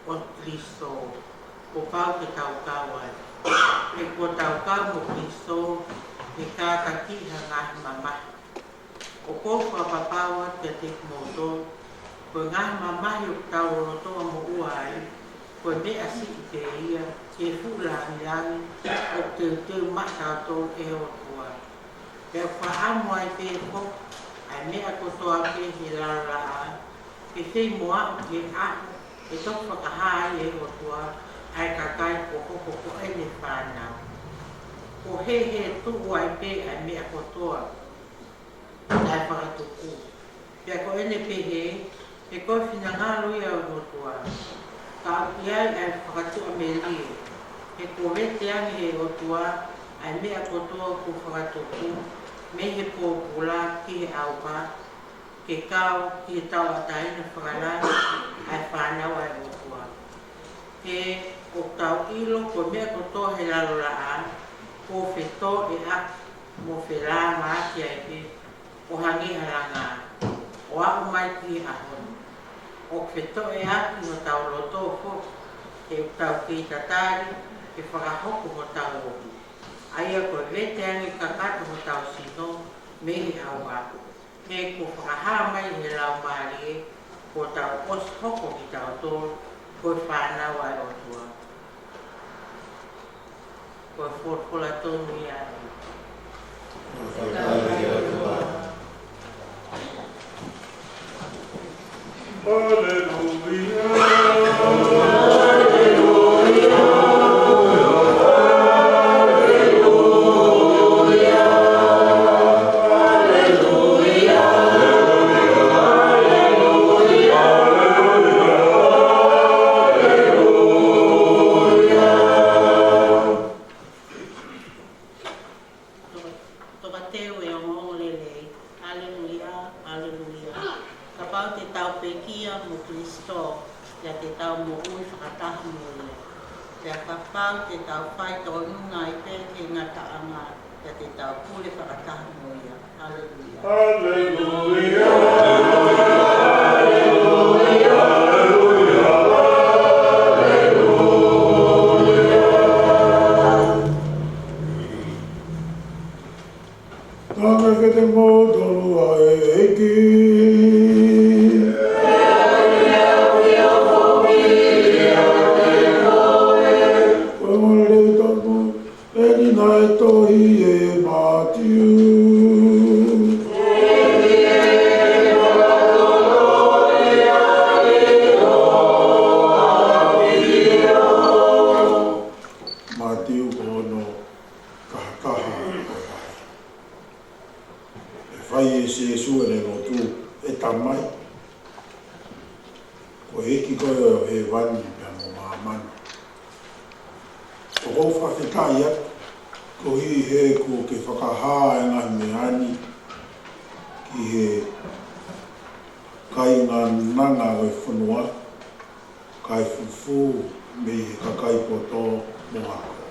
ʻo Kalaisi, kuo pau ke tau kau ai. He kuo tau kau mo Kalaisi, he kātaki ʻi ha ngaahi mamahi. ʻOku ou fakapapau atu kiate kimoutolu, ko e ngaahi mamahi ʻoku tau lolotonga moʻua ai, ko e meʻa siʻi pē ia ki he fuʻu lāngilangi ʻoku teuteu maʻatautolu ʻe he ʻOtua. Pea ʻoku fakaʻamu ai pē foki ʻa e meʻa kotoa pē he lalo laʻā, ke fei mo aʻu ki he ʻaho ʻe toki fakahā ai ʻe he ʻOtua ʻa e kakai kuo hoko ko ʻene fānau. Ko e hē he tuʻu ai pē ʻa e meʻa kotoa naʻe fakatupu. Pea ko ʻene pehē, he ko e finangalo ia ʻo e ʻOtua. Ka ʻoku ʻi ai ʻa e fakatuʻamelie, he kuo vete ange ʻe he ʻOtua ʻa ʻa e meʻa kotoa kuo fakatupu mei he pōpula ki he ʻauha, ke kau ki he tauʻatāina fakalangi ʻa e fānau ʻa e ʻOtua. He ʻoku tau ʻilo ko e meʻa kotoa he lalo laʻā, kuo fetoʻeʻaki mo felāveʻaki ai pē, ʻo hangē ha langa, ʻo aʻu mai ki he ʻaho ni. ʻOku fetoʻeʻaki hotau loto foki, he ʻoku tau kei tatali ke fakahoko hotau ohi, ʻa ia ko e vete ange kakato hotau sino mei he ʻauha. He kuo fakahā mai ʻe he Laumālie, kuo tau ʻosi hoko kitautolu ko e fānau ʻa e ʻOtua. Ko e folofola tonu ia ʻa e ʻEiki. Haleluia. Toka, toka teu e ongoongolelei. Haleluia, haleluia. Kapau te tau pekia mo Kalaisi, pea te tau moʻui fakataha mo ia. Pea kapau te tau fai tōnunga ai pē ki he ngataʻanga, pea te tau pule fakataha mo ia. Haleluia. Haleluia. Tapu ke te moutolu ʻa e ʻEiki. Ko e ongoongolelei tonu eni naʻe tohi ʻe Mātiu. Mātiu ko hono tahataha ko e vahe. ʻE fai ʻe Sīsū ʻene lotu: ʻE Tamai, ko e ʻEiki koe ʻo hēvani pea mo māmani. ʻOku ou fakafetaʻi atu koeʻuhi he kuo ke fakahā e ngaahi meʻa ni ki he kāinga nanga ʻo e fonua, kae fufū mei he kakai poto mo ako.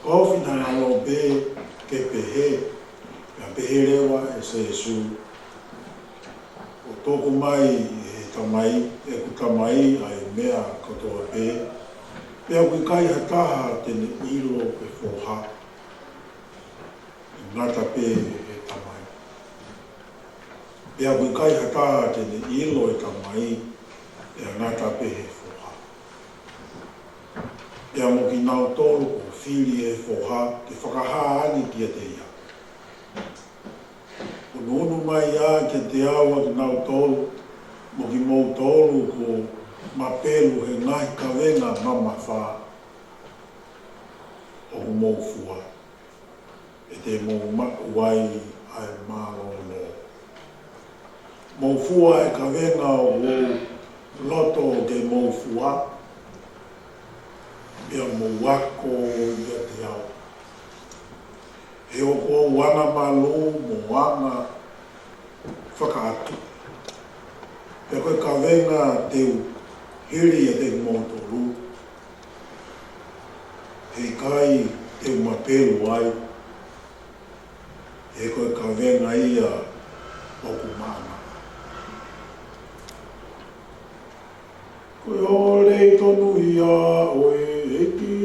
Ko e finangalo pē ke pehē, pea pehē leva ʻe Sīsū: ʻOku tuku mai ʻe he Tamai, ʻeku Tamai, ʻa e meʻa kotoa pē, pea ʻoku ʻikai ha taha te ne ʻilo e Foha, ʻe ngata pē he Tamai. Pea ʻoku ʻikai ha taha te ne ʻilo e Tamai, ʻe ngata pē he Foha, pea mo kinautolu kuo fili ʻe he Foha ke fakahā ange kiate ia. ʻUnuʻunu mai ā kiate au ʻa kinautolu, mo kimoutolu kuo mapelu he ngaahi kavenga mamafa, ʻoku mou fua, he te mou maʻu ai ʻa e mālōlō. Mou fua e kavenga ʻoku ou loto ke mou fua, pea mou ako ʻiate au. He ʻoku ou angamalū mo anga fakaʻatu. Pea ko e kavenga te u hili ʻiate kimoutolu, he ʻikai te u mapelu ai, he ko e kavenga ia ʻoku maʻamaʻa. Ko e ongoongolelei tonu ia ʻo e ʻEiki.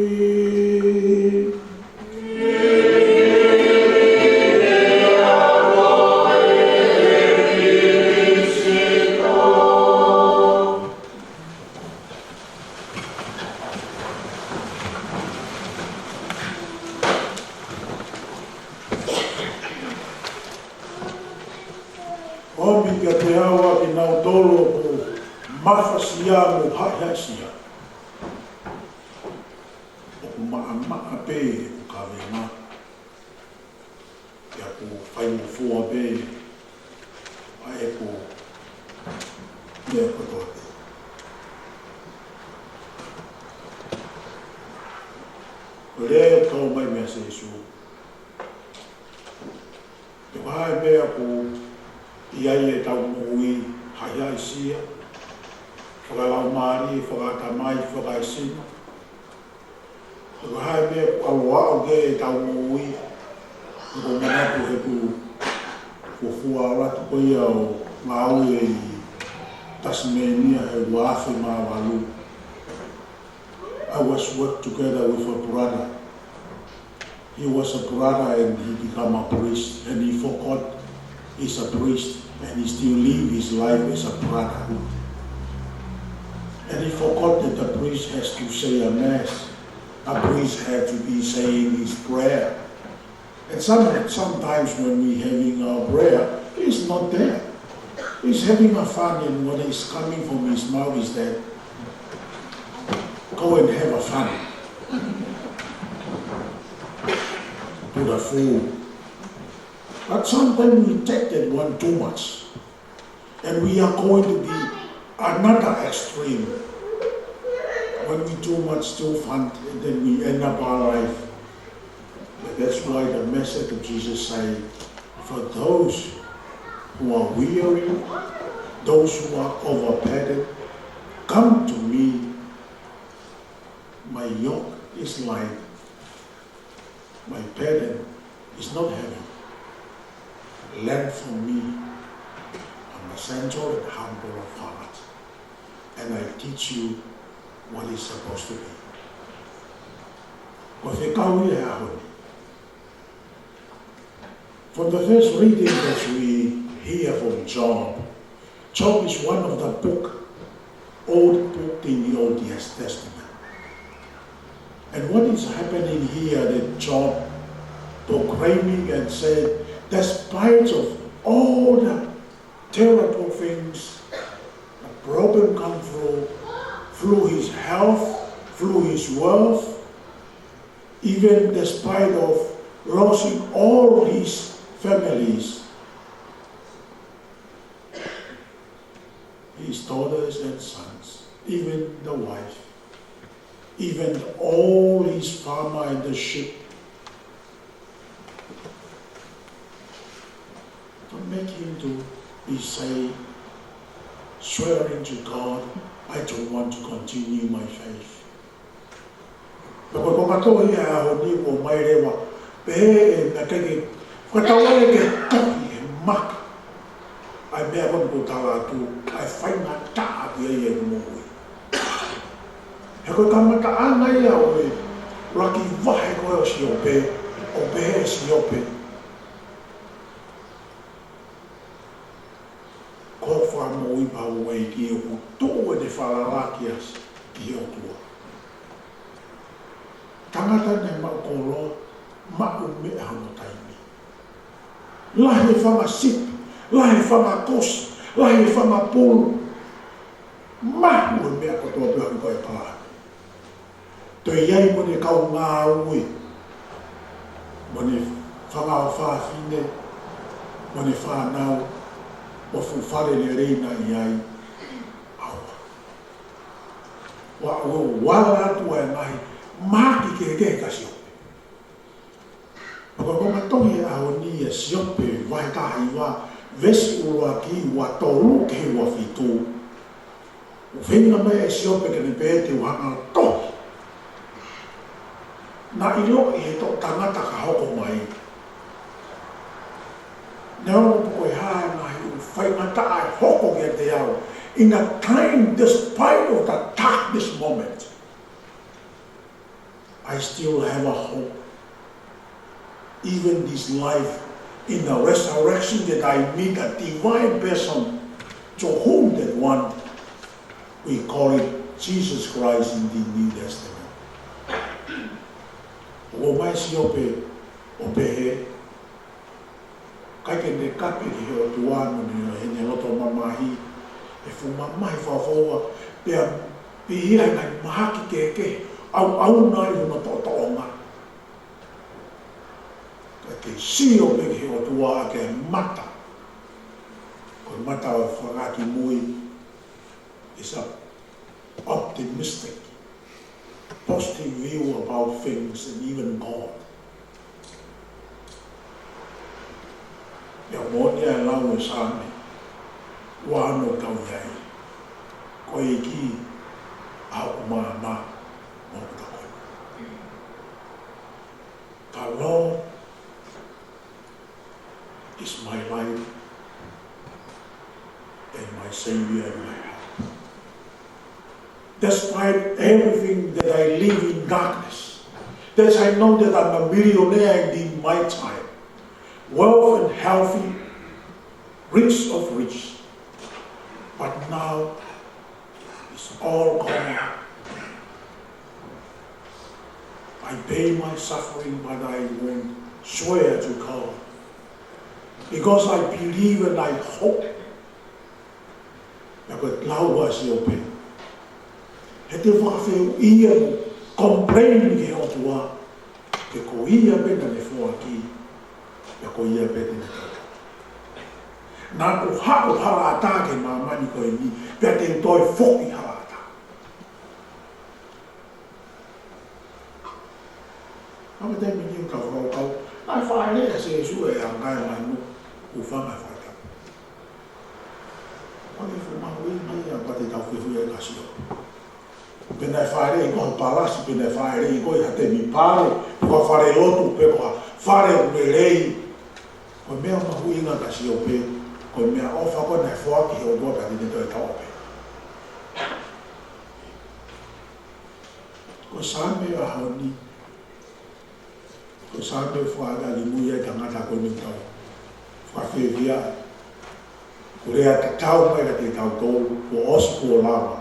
Omi kiate au ʻa kinautolu ʻoku mafasia mo haʻihaʻisia, ʻoku maʻamaʻa pē ʻeku kavenga, pea ʻoku faingofua pē ʻa ʻeku meʻa kotoa pē. Ko Lea ʻoku tō mai mei a Sīsū. Ko e hā e meʻa ʻoku ʻi ai ʻetau moʻui, haʻisia, fakalaumālie, fakaʻatamai, fakaesino. Ko e hā e meʻa ʻoku ʻalu ʻo aʻu ki heʻetau moʻui. ʻOku ou manatu he kuo, kuo fuoloa atu ko ia ʻo ngāue ʻi Tasmania he ua afe mā valu. I was work together with a brother. He was a brother and he become a priest, and he forgot he's a priest, and he still live his life as a brotherhood. And he forgot that the priest has to say a mass. A priest had to be saying his prayer. And some, sometimes when we having our prayer, he's not there. He's having a fun, and what is coming from his mouth is that, "Go and have a fun." To the fool. But sometimes we take that one too much. And we are going to be another extreme. When we too much too fun, and then we end up our life. But that's why the message of Jesus say, "For those who are weary, those who are overburdened, come to me. My yoke is light. My burden is not heavy. Learn from me. I'm a gentle and humble of heart, and I teach you what is supposed to be." Ko e fekau ia he ʻaho ni. From the first reading that we hear from Job, Job is one of the book, old book in the Old Testament. And what is happening here that Job proclaiming and said, despite of all the terrible things, the problem come through, through his health, through his wealth, even despite of losing all his families, his daughters and sons, even the wife, even all his farmer and the sheep, to make him to be saved, swearing to God, "I don't want to continue my faith." Pea ko e konga tohi ʻa e ʻaho ni ʻoku ʻomai leva, pehē ʻe naʻe ʻikai ke fakatauele ke tohi he maka ʻa e meʻa ko eni ʻoku tala atu, ʻa e faingataʻa ʻi ai e moʻui. He ko e kamataʻanga ia ʻo e ʻuluaki vahe ko ē ʻo Siope, ʻo pehē ʻe Siope, ko e fakamoʻui pau ai ki ʻoku tuʻu ʻene falala ki he ʻOtua. Tangata naʻe maʻu koloa, maʻu meʻa hono taimi. Lahi e fanga sipi, lahi e fanga kosi, lahi e fanga pulu. Maʻu e meʻa kotoa pē ʻoku ʻi ai e palani. Toe ʻi ai mo ʻene kau ngāue, mo ʻene fanga fafine, mo ʻene fānau, mo e fuʻu fale lelei naʻe ʻi ai. ʻAua. ʻOua, ʻoua, ʻoua atu ʻa e ngaahi mahaki kehekehe kia Siope. Pea ko e konga tohi ʻo e ʻaho ni ʻa Siope vahe taha hiva, veesi ʻuluaki, ua tolu ki he ua fitu. ʻOku feinga mai ʻa Siope ke ne pehē te u hanga ʻo tohi. Naʻe ʻiloʻi ʻe he toʻu tangata ka hoko mai. Neongo pe ko e hā e ngaahi ʻū faingataʻa ʻe hoko kiate au. In a time despite of the darkest moment, I still have a hope. Even this life, in the resurrection, that I meet a divine person to whom that one, we call it Jesus Christ in the New Testament. ʻOku ʻomai ʻe Siope ʻo pehē, ʻikai ke ne kake ki he ʻOtua mo ʻene, ʻene loto mamahi, ʻene fuʻu mamahi fakafoua, pea pihia he ngaahi mahaki kehekehe, ʻauʻauna ʻi hono toʻotoʻonga. Ka ke sio pē ki he ʻOtua ʻaki e mata, ko e mata ʻo e fanga kiʻi moʻui, is a optimistic. positive view about things and even God. Pea moʻoni ʻa e lau ʻa e Saame ua ono, tau ʻi ai, ko e ʻEiki ʻa hoku maama mo hoku tokoni. The Lord is my light and my Savior and my help. Despite everything that I live in darkness, that I know that I'm a millionaire in my time, wealth and healthy, rich of rich, but now it's all gone. I pay my suffering, but I won't swear to God, because I believe and I hope. Pea ko e lau ʻa Siope, he te u fakafehuʻi ia mo complain ki he ʻOtua, he ko ia pē naʻa ne foaki, pea ko ia pē te ne toʻo. Naʻa ku haʻu hala ʻatā ki he māmani ko eni, pea te u toe foki hala ʻatā. ʻA e taimi ni ʻoku tau fakakaukau, naʻe fāʻeleʻi ʻe Sīsū ʻa e ngaahi manu, ʻo fanga fakatapu. Ko e fuʻu mahuʻinga ia pea te tau fehuʻi ai kia Siope. Pe naʻe fāʻeleʻi koe ha palasi, pe naʻe fāʻeleʻi koe ha temipale, pe ko ha fale lotu, pe ko ha fale ʻoku lelei. Ko e meʻa mahuʻinga kia Siope, ko e meʻaʻofa ko ē naʻe foaki ʻe he ʻOtua pea te ne toe toʻo pē. Ko e Saame ʻo e ʻaho ni, ko e Saame ʻoku fakaʻaliʻali muʻa ʻa e tangata ko eni ʻoku tau fakafiefia. Ko e lea tatau mai kiate kitautolu, kuo ʻosi kuo lava.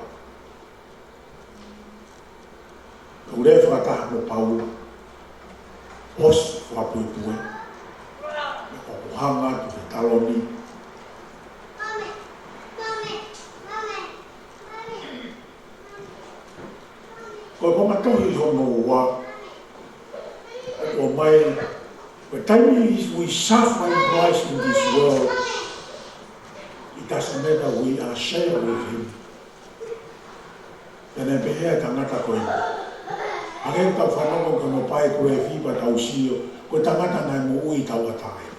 Ko e lea fakataha mo Paula, ʻosi fakapuepue. Pea ʻoku hanga atu ki he taloni. Ko e konga tohi hono ua, ʻoku ʻomai, the time is we suffer in Christ in this world, it doesn't matter, we are share with him. Pea naʻe pehē ʻa e tangata ko eni. Hangē ʻoku tau fanongo ki hono biography pea tau sio, ko e tangata naʻe moʻui tauʻatāina.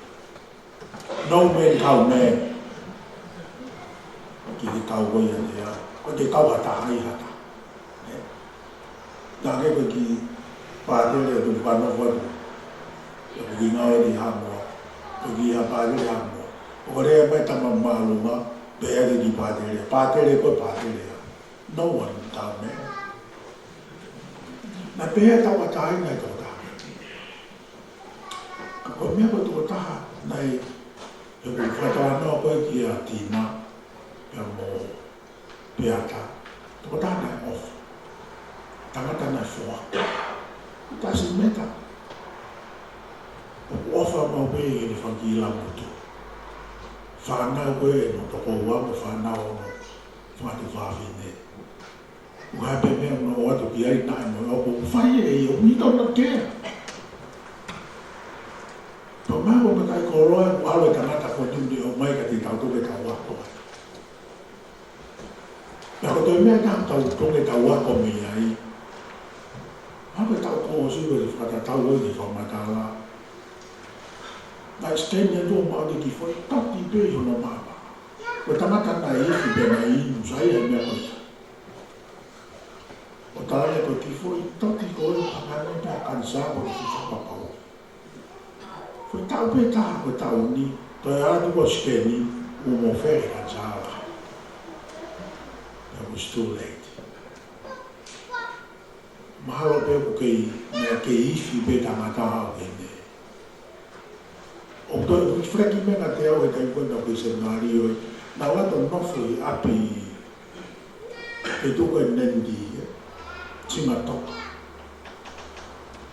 No man, cowman. Ki he kau ko ia te a, ko e kau ha taha ʻi ha taha. Nē? Naʻa ke ko e kiʻi pātele ʻoku fanongo atu. ʻOku kiʻi ngāue ʻi Haʻamoa. Ko e kiʻi ha pātele Haʻamoa. ʻOku lea mai tama māʻolunga, pea ʻai ke kiʻi pātele. Pātele ko e pātele a. No one, cowman. Naʻe pehē ʻa e tauʻatāina ʻa e tokotaha. Ka ko e meʻa ko e tokotaha naʻe, ʻoku fakatalanoa ko ē kia Tina, pea mo Peata, tokotaha naʻe ʻofa. Tangata naʻe foaki. It doesn't matter. ʻOku ʻofa maʻu pē ʻene fanga kiʻi lāmutu. Fānau ko ē hono tokoua mo e fānau hono fanga tuofāfine. ʻOku ʻi ai pē meʻa ʻoku nau ʻoatu ki ai naʻe mo ʻoku fai ʻe ia, we don't care. Pea mahalo ko e matai koloa ʻoku ʻalu e tangata ko eni ʻo ʻomai kiate kitautolu ke tau ako ai. Pea ko e toe meʻa ʻe taha ʻoku totonu ke tau ako mei ai. Mahalo ko e taʻu kuo ʻosi ʻoku fakatatau ai ki he fakamatala. Naʻe scan atu ʻo maʻu e kiʻi foʻi toti pē ʻi hono maama. Ko e tangata naʻe ifi pea naʻe inu, sai e meʻa ko ia. ʻO tala ko e kiʻi foʻi toti ko ē ʻoku hangē pē ha kanisā ko e kiʻi fakapapau. Ko e taʻu pē taha ko e taʻu ni, toe ʻalu atu ko e sikeni, ʻoku mofele kanisā. That was too late. Mahalo pē ʻoku kei, naʻe kei ifi pē tangata ʻo kei ne. ʻOku toe reflect mai kiate au he taimi ko ē naʻa ku ʻi he seminalio ē, naʻa ku ʻalu ʻo nofo ʻi ʻapi ʻi he tuʻu ko ē Nandi, ē, Sigatoka.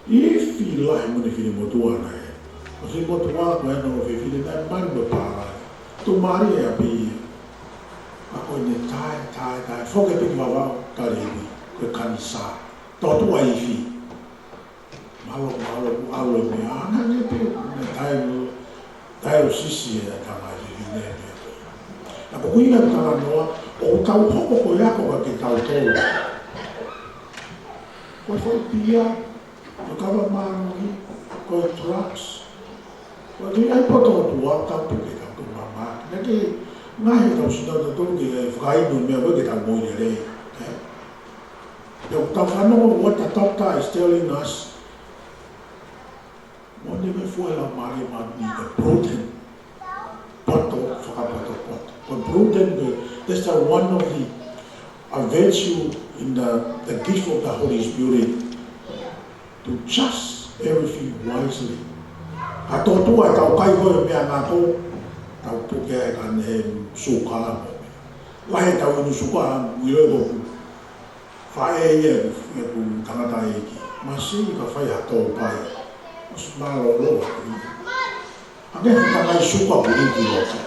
Ifi lahi mo ʻene finemotuʻa naʻe. Ko e finemotuʻa ko ē naʻe fefine naʻe mali mo e pālai. Tuʻumālie ʻi ʻapi ia. Ka ko ʻene tae, tae, tae. Foki pē ki Vavaʻu, tali iwi. Ko e kanisā. Tō tuʻa ifi. Mālō, mālō, ʻoku ʻalu e meʻa, ʻa, naʻe pē, naʻe tae mo, tae ʻo sisi e tama e fefine pē. Naʻa ko e ʻuhinga ʻeku talanoa, ʻoku tau hoko ko e ako kiate kitautolu. Ko e foʻi pia, ko e kava mālohi, ko e drugs. Ko e ʻai poto ʻOtua, tau puke, tau tu mama. Naʻe ʻikai ngaahi ʻetau sino tautolu ke fakainu meʻa ko ē ke tau moʻui lelei. Eh? Pea ʻoku tau fanongo what the doctor is telling us. Mo ne me fua la mare ma ni the prudent. Poto, fakapotopoto. Ko e prudent, the, that's the one of the, a virtue in the, the gift of the Holy Spirit to judge everything wisely. Ka tō tua ʻetau kai ko e meʻa ngako, tau puke ai ka ne suka mo. Lahi ʻetau inu suka, ʻilo ko faʻē ia ʻeku, ʻeku tangataʻeiki. Masiʻi ka fai ha tōpai. ʻOsi mālōlō atu ia. Ange he ka ngai suka ko e ki loto.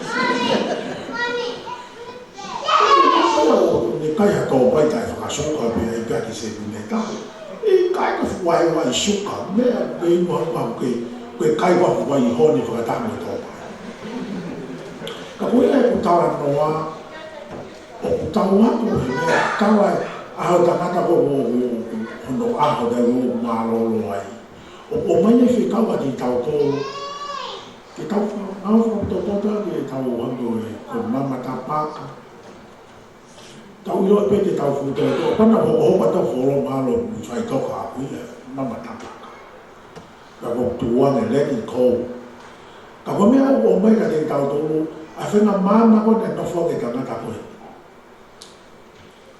Ne kai ha tōpai taʻe fakasuka pē ai pea ki se kune taha. ʻIkai ka fuai wai suka. Meʻa ke inu hau mau ke, ke kai wa fuai honi fakatanga tōpai. Ka ko ia ʻeku talanoa, ʻoku tau ako he meʻa tala ʻa e tangata ko ē ʻo, ʻo, ʻo, hono ʻaho taʻe ʻo mālōlō ai. ʻOku ʻomai e fekau ʻa kitautolu. Ke tau fa-, ngāue fakapotopota ke tau hangē ko e, ko e mama tapaka. Tau ʻilo pē ke tau futa ko e pana hokohoko ʻetau folo mālō mo e faʻitoka ʻaku ia, mama tapaka. Ka ko tuane leki kou. Ka ko e meʻa ʻoku ʻomai kiate kitautolu, ʻa e fenga mama ko ē naʻe nofo ʻaki e tangata ko ē.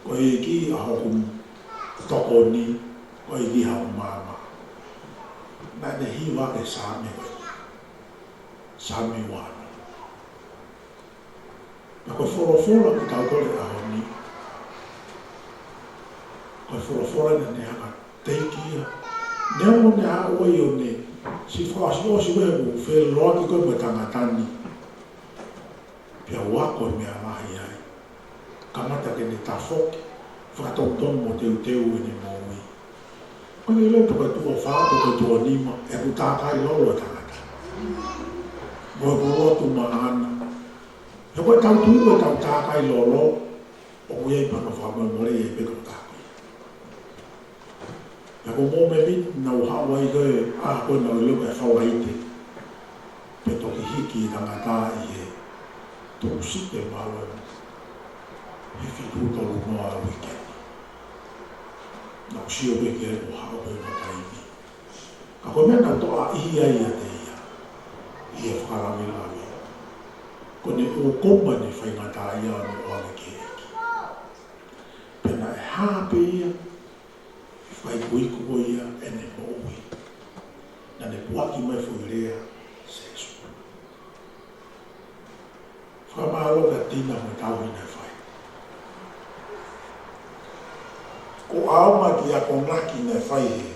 Ko e ʻEiki ʻa hoku tokoni, ko e ʻEiki ʻa hoku maama. Naʻa ne hiva ʻaki e Saame ko ē. Saame ua. Pea ko e folofola ʻoku tau kole ʻaho ni. Ko e folofola naʻa ne hanga teiki ia. Neongo ne haʻu ai ʻo ne siʻi fakaʻosiʻosi ko ē ʻo feʻiloaki ko ē mo e tangata ni. Pea ʻoku ako e meʻa lahi ai. Kamata ke ne tafoki, fakatonutonu mo teuteu ʻene moʻui. Ko e lele pē ko e tuʻo fā, ko e tuʻo nima, ʻoku tākai lolo e tangata. Mo ʻeku lotu maʻana. He ko e tau tui ko e tau tākai lolo, ʻoku ʻi ai pano fakamolemole ʻi ai pē ko e tākai. Pea ko e mōmeniti naʻa ku haʻu ai ko ē, ʻa ko ē naʻa ku ʻilo ko e falaite. Pea toki hiki e tangata ʻi he tuʻu site mālō. He fitu tolu noa uike. Naʻa ku sio pē ki ai ko e haʻu ko ē ma taimi. Ka ko e meʻa naʻa ku toʻa ʻi ai ʻiate ia. ʻI he fakalavelave. Ko ʻene ʻū koma ne faingataʻaʻia ʻo ne ʻoange ki he ʻEiki. Pea naʻe hā pē ia. Fai kuiku ko ia ʻene moʻui. Naʻa ne puaki mai foʻi lea, Sēsū. Fakamālō kia Tina mo e tauhi naʻe fai. Ko au ma ki akonaki naʻe fai he,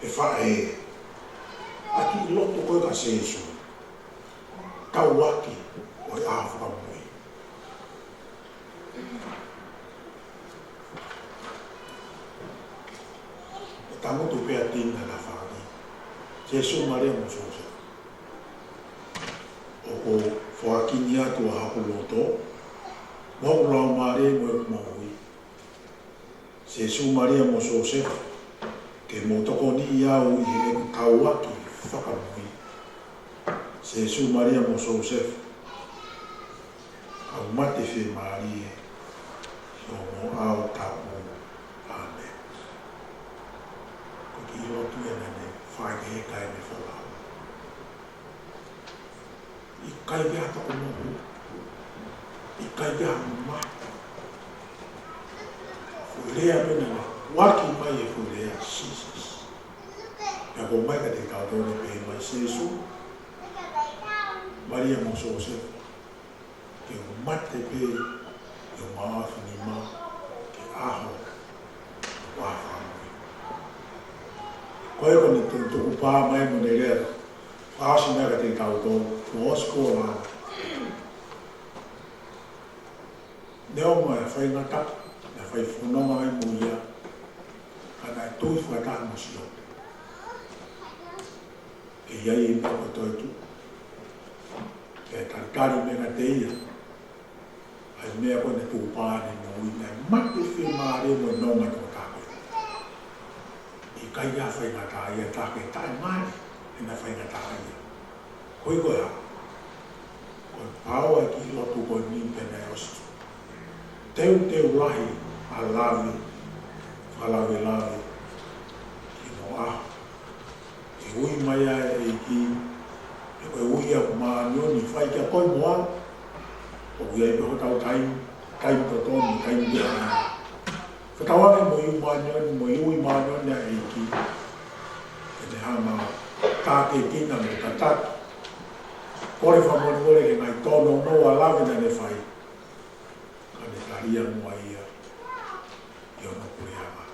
he faʻē. ʻA ki loto ko ē ka Sēsū. Tauaki ʻo e ʻaho fakamui. ʻE tangutu pē ʻa Tina na fāki. Sēsū Malia mo Sōsefa. ʻOku ou foaki ni atu ʻa hoku loto, mo hoku laumālie mo ʻeku moʻui. Sēsū Malia mo Sōsefa, ke mou tokoniʻi au ʻi heʻeku tauaki fakamui. Sēsū Malia mo Sōsefa, kau mate fiemālie, ʻi hoʻomo ʻao tapu. ʻĀmeni. Ko e kiʻi lotu ena ne fai ke he kai ne folau. ʻIkai ke ha toko mohu. ʻIkai ke ha mate. Foʻi lea mena na. Waki mai e foʻi lea, Jesus. Pea ko mai ka te tau tau ne pehē mai Sēsū. Malia mo Sōsefa. Ke u mate pē, ke u maʻafu ni ma, ke ʻaho, ʻaho fakamui. Ko e ko ne tu-, tukupā mai mo ne lea, fakaʻosi mai ka te tau tau, kuo ʻosi ko la. Neongo e faingataʻa, naʻe fai fononga ai mo ia, ka naʻe tui fakataha mo Siope. ʻE ʻi ai e meʻa ko e toetuʻu. ʻE talitali mai kiate ia. ʻA e meʻa ko ē naʻe tukupā ʻene moʻui naʻe mate fiemālie mo e nonga toko taha ko ē. ʻI ʻikai ha faingataʻaʻia, tā ke taʻemali ʻena faingataʻaʻia. Ko ia ko e hā? Ko e pau ʻa e kiʻi lotu ko eni pea naʻe ʻosi teuteu lahi ʻa Lave, fakalavelave, ki hono ʻaho ʻe ui mai ai ʻa e ʻEiki, he ko e ui ʻoku māʻoniʻoni fai kia koe mo au, ʻoku ʻi ai pē hotau taimi, taimi totonu, taimi pē ʻa ia. Fakatauange mo e ui māʻoniʻoni, mo e ui māʻoniʻoni ʻa e ʻEiki, ke ne hanga ʻo tākiekina mo tataki. Kole fakamolemole ki he ngaahi tōnounou ʻa Lave naʻa ne fai, ka ne tali ange ʻa ia ʻi hono puleʻanga.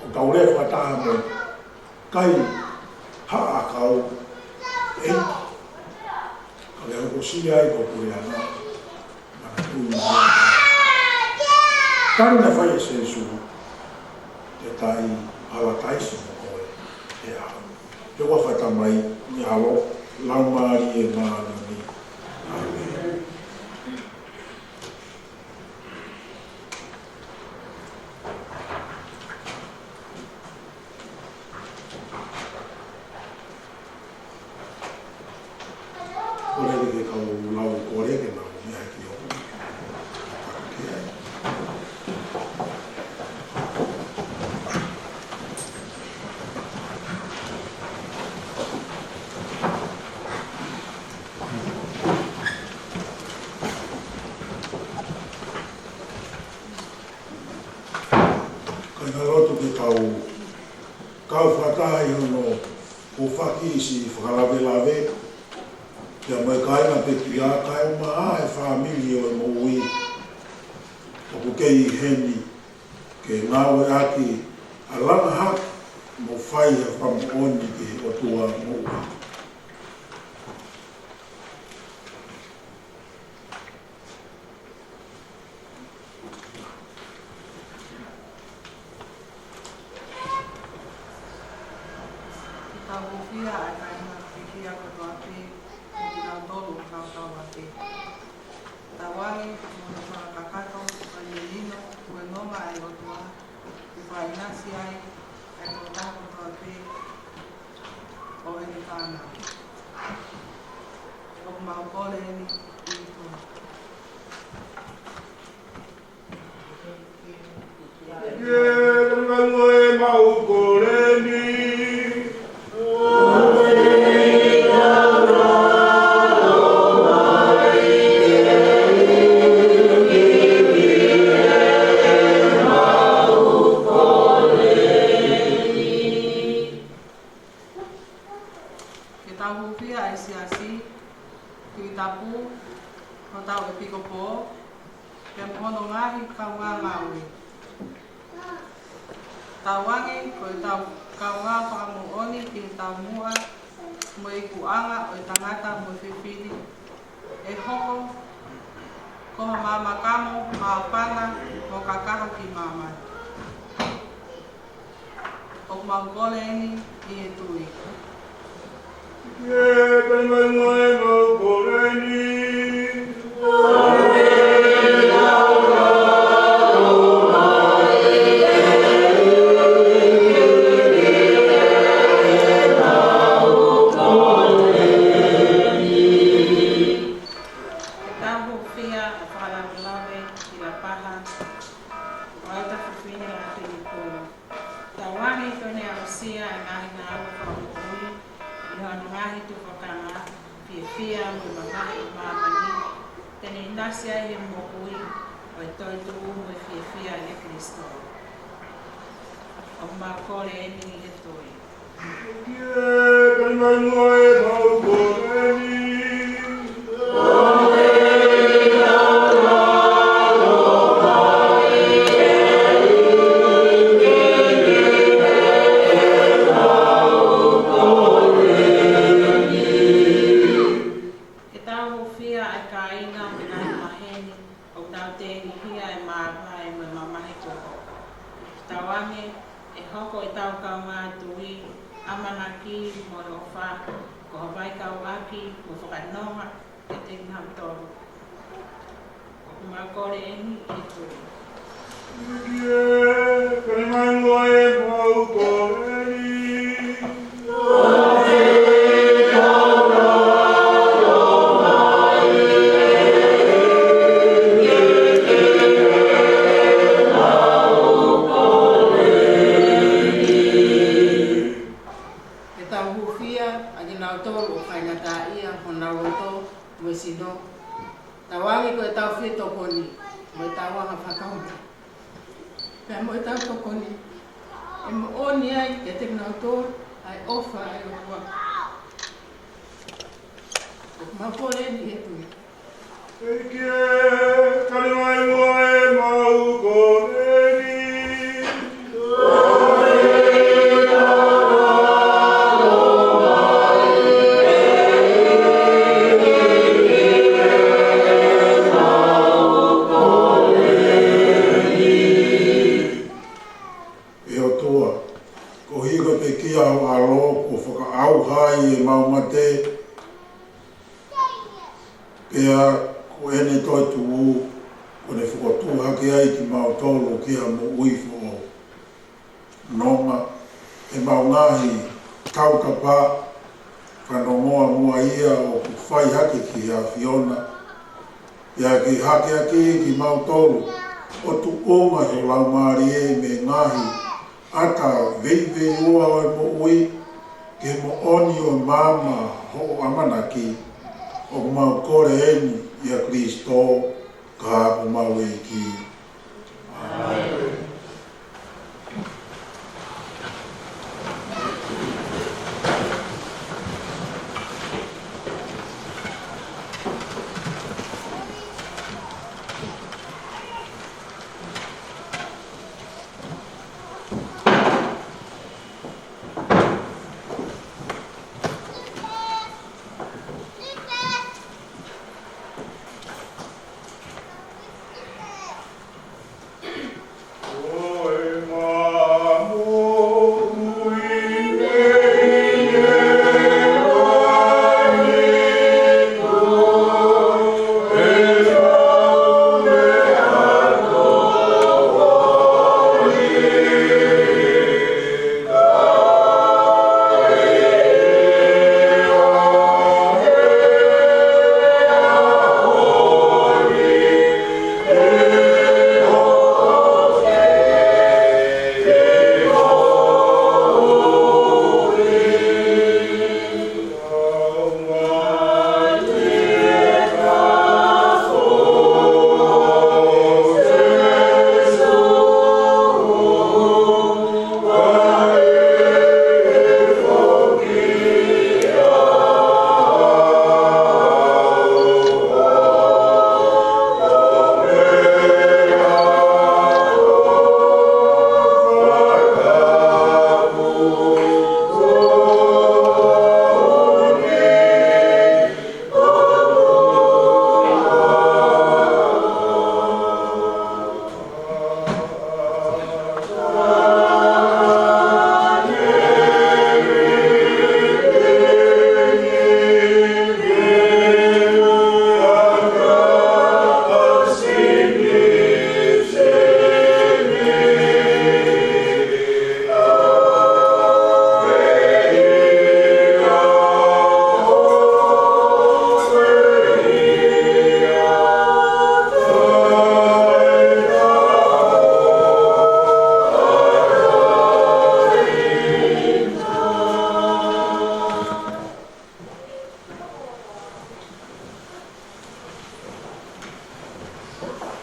ʻOku tau lea fakataha mo e kaihaʻa ʻakau, ʻEiki, ka ke hokosia ai ko e puleʻanga, manatuʻi mai ʻa e tali naʻe fai ʻe Sīsū, ke taʻi palataisi mo koe he ʻaho ni. Ke ua fata mai, ʻi he ʻAlo, Laumālie Māʻoniʻoni. ʻĀmeni. Kole ke kau lau kole ke mau meʻa ki ʻoku. Ke ai. Kāinga lotu, ke tau kau fakataha ʻi hono hūfaki siʻi fakalavelave, pea mo e kāinga pekia, kae ʻumaʻā e fāmili ʻo e moʻui ʻoku kei ʻi heni, ke ngāueʻaki ʻa e langa hake mo fai ha fakamoʻoni ki he ʻOtua moʻui. Ke tau hūfia ʻa e kāinga pekia kotoa pē mo kinautolu ʻoku nau tauʻatāina. Tauange mo hono fakakakato ʻa e melino mo e nonga ʻa e ʻOtua, ʻoku fakaʻinasi ai ʻa e tokotaha kotoa pē ʻo ʻene fānau. ʻOku mau kole eni ʻi he tui. Ke tau mau kole eni. Ke tau hūfia ʻa e Siasi, Tuʻi Tapu, hotau ʻEpikopō, pea mo hono ngaahi kaungāngāue. Tauange ko ʻetau kaungā fakamoʻoni ki he taumuʻa mo e ikuʻanga ʻo e tangata mo e fefine, ʻe hoko ko ha maama kamo, māfana mo kakaha ki māmani. ʻOku mau kole eni ʻi he tui. Ke tau mau kole eni. Ke tau hūfia ʻa e fakalavelave ʻi Lapaha, ʻa e Tafafine ʻa Filipo. Tauange ke ne aʻusia ʻa e ngaahi ngāue fakamoʻui ʻi hono ngaahi tufakanga fiefia mo e mamahi ʻi māmani, te ne ʻinasi ai he moʻui ʻo e toetuʻu mo e fiefia ʻia Kalaisi. ʻOku mau kole eni ʻi he tui. Ke tau mau kole eni. Ke tau hūfia ʻa e kāinga mo e ngaahi maheni ʻoku nau tengihia ʻa e māvae mo e mamahi kuo hoko. Tauange ʻe hoko ʻetau kaungā tui, ʻamanaki mo e ʻofa ko ha vaikauʻaki mo fakanonga kiate kinautolu. ʻOku mau kole eni ʻi he tui. Ke tau mau kole eni. Nautolu ʻoku faingataʻaʻia honau loto mo e sino. Tauange ko ʻetau fie tokoni mo ʻetau anga fakamolemole, pea mo ʻetau tokoni, ʻe moʻoni ai kiate kinautolu ʻa e ʻofa ʻa e ʻOtua. ʻOku mau kole ni ʻe ʻEiki. ʻEiki ē, kani mai muʻa ʻemau kole ni. ʻE ʻOtua, koeʻuhi ko e pekia ho ʻAlo kuo fakaʻauha ai ʻemau mate, pea ko ʻene toetuʻu, kuo ne fokotuʻu hake ai kimautolu ki ha moʻui foʻou. Nonga ʻemau ngaahi tautapa, fanongoa muʻa ia ʻoku fai hake ki he ʻAfiona, pea ke hakeakiʻi kimautolu ʻo tuʻunga he Laumālie mei he ngaahi ʻata veiveiua ʻo e moʻui, ke moʻoni ʻo maama hoʻo ʻamanaki. ʻOku mau kole eni ʻia Kalaisi ko homau ʻEiki. ʻĀmeni.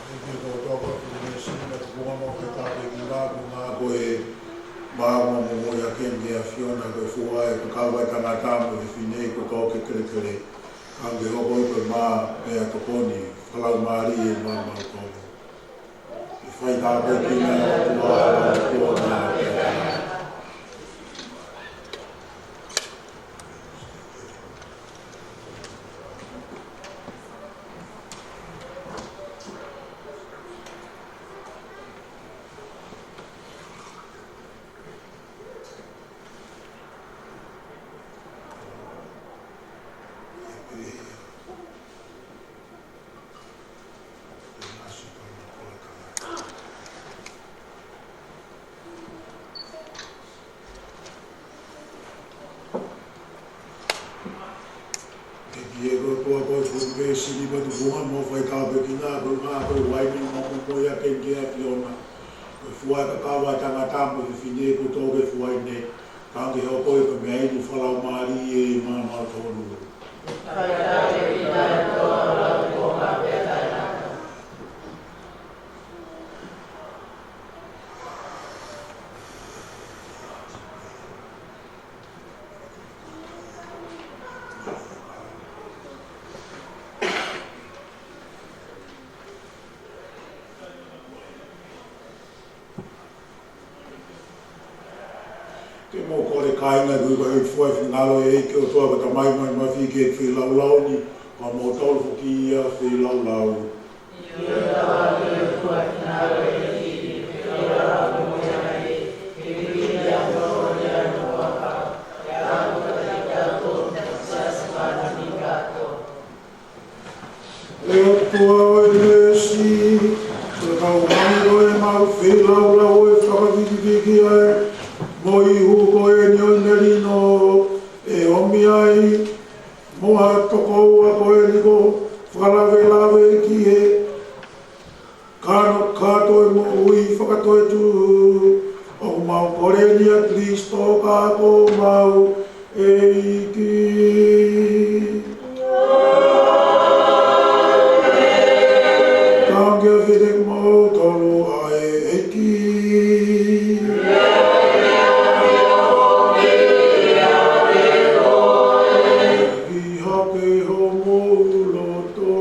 ʻEiki, ko e toko ki he meʻa sini, ka tuku muʻa mo e tāpuekina, ko e ngāue ʻa e māʻoniʻoni ʻa e ʻAfiona, ko e fua ʻa e kakava ʻa e tangata mo e fefine, kuo tō ki he kelekele. Ka ke hoko ʻi he mā, pea tokoni fakalaumālie maʻamautolu. Ke fai tāpuekina ʻe he ʻOtua ʻa e kuonga pea taha. ʻEiki, ko e ʻOtua, ko e fuʻu pē sini, ko e tuku muʻa mo e fai tāpuekina, ko e ngāue ʻa e uaine, mo e moʻui ʻa e ʻAfiona. Ko e fua ʻa e kakava ʻa e tangata mo e fefine, kuo tō ki he uaine. Ka ke hoko ia ko e meʻa inu fakalaumālie maʻa mautolu. Ke mou kole kāinga, ko e ʻuhinga ʻoku finangalo ʻa e ʻEiki ko e ʻOtua ko e Tamai Mafimafi ke feilaulau ni, ko kimoutolu foki ia feilaulau. ʻE ʻOtua ʻo e veesi, ko e kau mai ʻo ʻemau feilaulau ʻo e fakavikiviki ʻa e moʻui ko eni ʻo e melino, ʻe ʻomi ai mo ha tokoua ko eni kuo fakalavelave ki he kanokato ʻo e moʻui fakatoetuʻu. ʻOku mau kole ni ʻia Kalaisi ko homau ʻEiki. Tangi ʻafio kiate kimoutolu ʻa e ʻEiki. ʻI hake homou loto.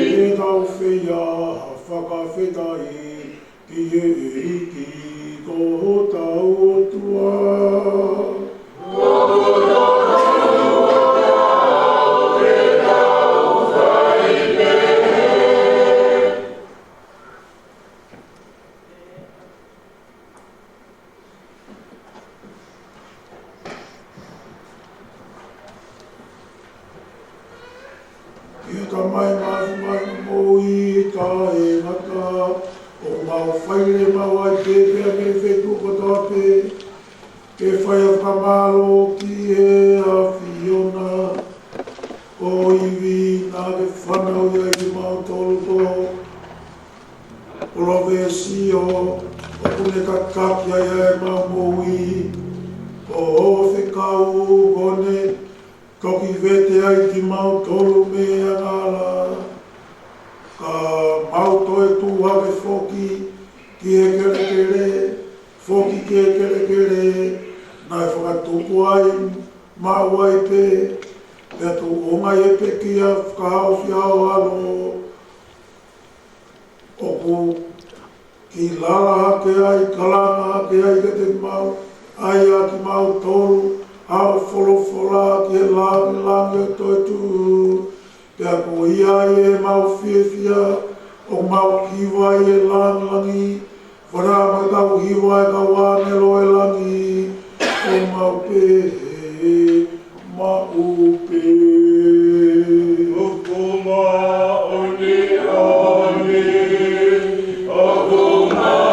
Ke tau fai ha fakafetaʻi ki he ʻEiki ko hotau ʻOtua. ʻIo Tamai Mafimafi, moʻui taʻengata, ʻoku mau fai lelei mai pē pea mei he feituʻu kotoa pē, ke fai ha fakamālō ki he ʻAfiona, ko e ivi naʻa ke fanauʻi ai kimautolu ko e palōfisio, ʻoku ne tataki ai ʻemau moʻui, ko hoʻo fekau kuo ne toki vete ai kimautolu mei he angahala, ka mau toe tuʻu hake foki ki he kelekele, foki ki he kelekele naʻe fakatupu ai maʻu ai pē, pea tuʻunga ʻi he pekia fakahaofi ʻa ho ʻAlo, ʻoku kiʻi lala hake ai, kalanga hake ai kiate kimautolu, ʻa kimautolu, ʻa hoʻo folofola ki he langilangi ʻo e toetuʻu. Pea ko ia ai ʻemau fiefia, ʻoku mau hiva ʻi he langilangi, fana mo e kau hiva ʻa e kau ʻāngelo ʻo e langi, ʻo mau pehē maʻu pē. ʻOku māʻoniʻoni, ʻoku māʻoniʻoni.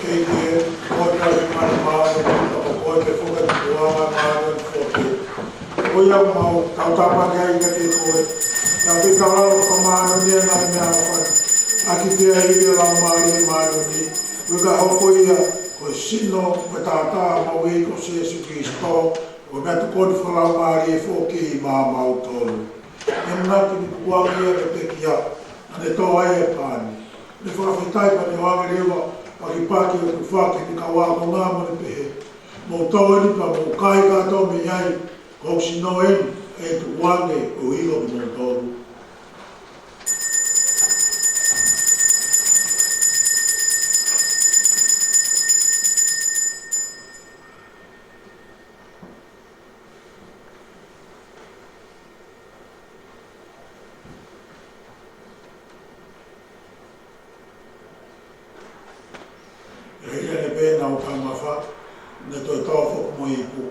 ʻEiki, ko e kau mai māʻoniʻoni, ko e ke fuka tuʻa mai māʻoniʻoni foki. Ko ia mau tautapa ki ai kiate koe. Naʻa ke kaulalo ka māʻoniʻoni ʻa e ngaahi meʻa ʻoku fai. ʻAki pē ʻa e ivi ʻo e Laumālie Māʻoniʻoni. Ko e ka hoko ia, ko e sino, ko e taʻataʻa ʻo e ʻEiki ko Sīsū Kalaisi. Ko e meʻatokoni fakalaumālie foki maʻamautolu. ʻEmuna ki ni kukuangia ke pekia, ʻa ʻene tō ai e pani. Ne fakafetaʻi pea ne ʻoange leva, pakipaki ʻo tufa ki heʻene kau ākonga mo ne pehē: Mou tau eni pea mou kai kātoa mei ai, ko hoku sino eni, ʻe tukuange ʻo ʻilo kimoutolu. ʻI he ʻaho ni pē naʻa nau taumafa, ne toe tau foki mo e ipu.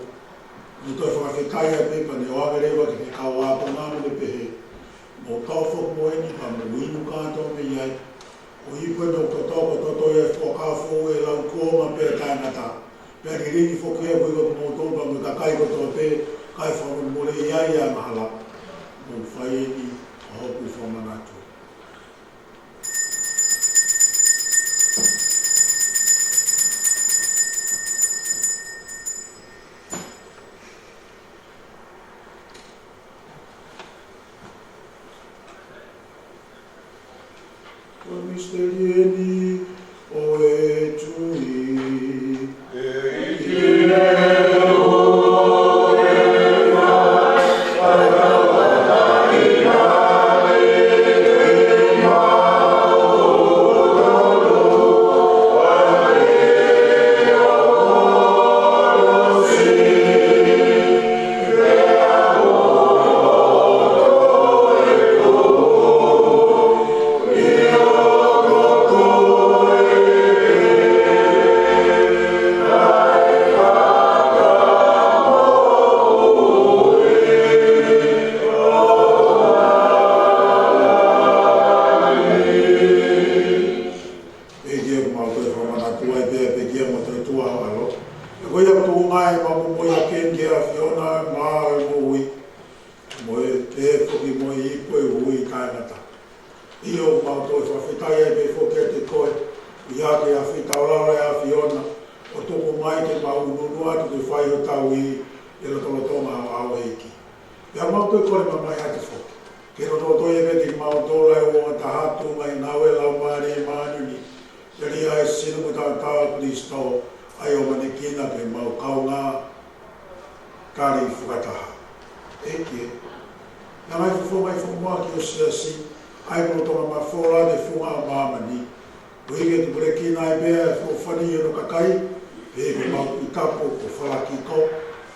Ne toe fakafetaʻi ai pē pea ne ʻoange leva ki heʻene kau ākonga mo ne pehē: Mou tau foki mo eni pea mou inu kātoa mei ai. Ko e ipu eni ʻoku totoko, totoko ia ʻi he Fuakava Foʻou ʻe lau kuonga pē ʻa e taʻengata. Pea lilingi foki ia ʻe ʻilo kimoutolu pea mo e kakai kotoa pē, kae fakamolemoleʻi ai ʻa e angahala. Mou fai eni ʻi hoku fakamanatu. Ko e misiteli eni ʻo e tui. ʻEiki, ʻoku mau toe fakamanatu ai pē ʻa e pekia mo e toetuʻu ʻa ho ʻAlo. He ko ia ʻoku tuʻunga ʻemau momoi hake ki he ʻAfiona, maʻu e moʻui, mo e pehē foki mo e ipu ʻo e ui taʻengata. ʻIo, ʻoku mau toe fakafetaʻi ai pē foki kiate koe, ʻi he ʻaho ni, ʻa e fetaulaki ʻa e ʻAfiona, ʻo tuku mai ke mau ʻunuʻunu atu ke fai hotau ivi ʻi he lotolotonga ʻo ho ʻAlo, ʻEiki. Pea mau toe kole mamahi atu foki ke lotoloto ia kiate kimautolu ʻa e uouangataha tuʻunga ʻi he ngāue ʻa e Laumālie Māʻoniʻoni, ʻi he ʻaho ni, ʻa e sino mo e taʻataʻa ʻo Kalaisi, ʻa ia ʻoku ʻamanekina ke mau kaungā tali fakataha. ʻEiki, ʻi he ngaahi fofonga ʻi he fonua ki ho siasi, ʻa ia ʻoku lolotonga mafola ʻi he funga ʻo māmani, koeʻuhi ke tupulekina ai pē ʻa e feʻofoʻofani ʻi hono kakai, pea ke mau ʻi tapu ko Falakiko,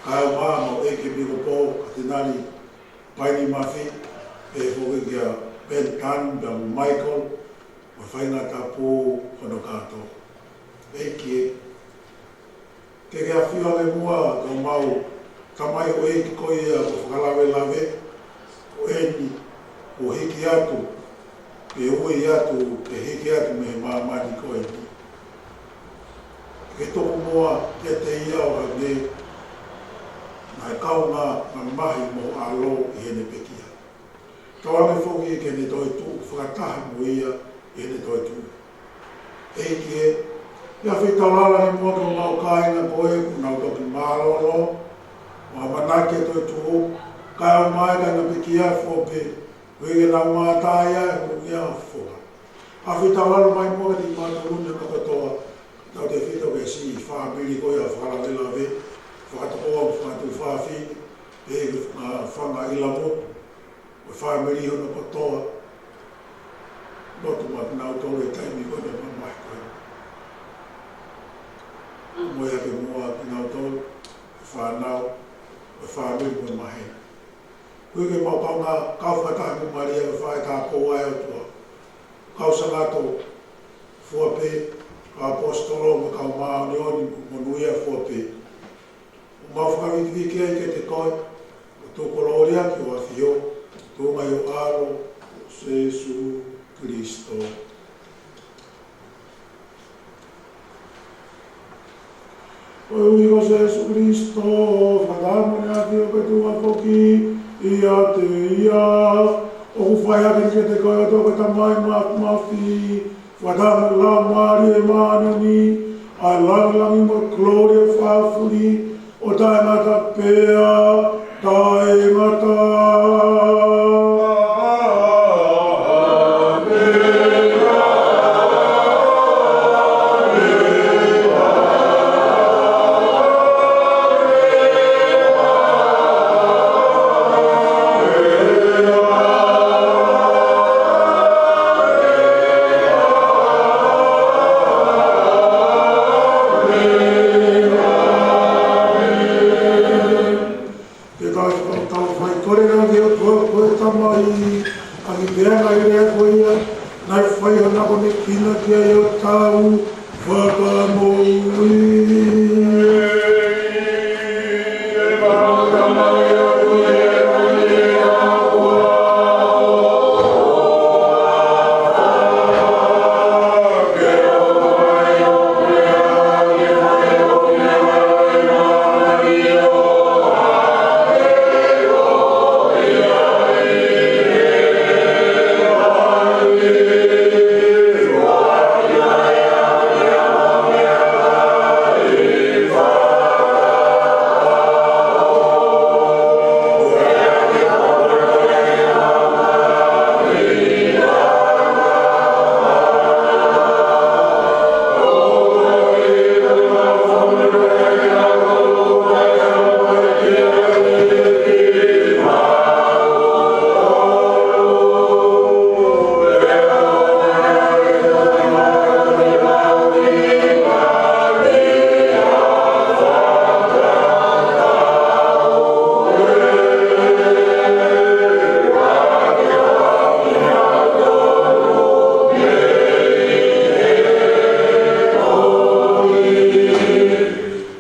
kae ʻumaʻā homau ʻEiki ʻEpikopō, Katinali Paini Mafi, pehē foki kia Ben Tan pea mo Michael, mo e faʻahinga tapu hono kātoa. ʻEiki, ke ke ʻafio ange muʻa ki homau tamai houʻeiki ko ia kuo fakalavelave, ko eni kuo hiki atu, ke ui atu, ke hiki atu mei he māmani ko eni. Ke tuku muʻa kiate ia ʻo hangē naʻe kaungā mamahi mo ho ʻAlo ʻi heʻene pekia. Tauange foki ke ne toetuʻu fakataha mo ia ʻi heʻene toetuʻu. ʻEiki ē, ʻoku ou fetaulaki ange muʻa ki homau kāinga ko ē kuo nau toki mālōlō mo ʻamanaki ke toetuʻu, kae ʻumaʻā ʻa e kāinga pekia fua pē, koeʻuhi ke nau ngata ai ʻi he moʻui ʻa e fofonga. ʻOku ou fetaulaki mai muʻa kiate kimautolu ni kotoa, tautefito ki he siʻi fāmili ko ia fakalavelave, fakatokoua mo fakatuofāfine, ʻa e, ʻa, fanga ʻilamotu, mo e fāmili hono kotoa, lotu maʻa kinautolu he taimi ko eni ʻo e mamahi ko eni. Mo ia ke muʻa kinautolu, e fānau, e fāmili mo e maheni. Koeʻuhi ke mau kaungā kau fakataha mo Malia ko e faʻē tāupoʻou ʻa e ʻOtua. Kau sangato fua pē, kau ʻaposetolo mo e kau māʻoniʻoni monūʻia fua pē. ʻOku mau fakavikivikiʻi ai kiate koe, ʻo tuku kolōlia ki ho ʻAfio, tuʻunga ʻi ho ʻAlo, ko Sēsū Kalaisi. Koeʻuhi ko Sēsū Kalaisi, fakataha mo ʻene ʻAfio pea tuʻunga foki ʻiate ia, ʻoku fai hake kiate koe ʻOtua ko e Tamai Māfimafi, fakataha mo e Laumālie Māʻoniʻoni, ʻa e langilangi mo e kolōlia fāfuli, ʻo taʻengata pea taʻengata. Ke tau faʻa tau fai kole ʻa e ʻOtua ko e Tamai, ʻa ia ʻoku ʻi ai ʻa e lea ko ia, naʻe fai hono akonekina ki ai ʻo tau fakamoʻui.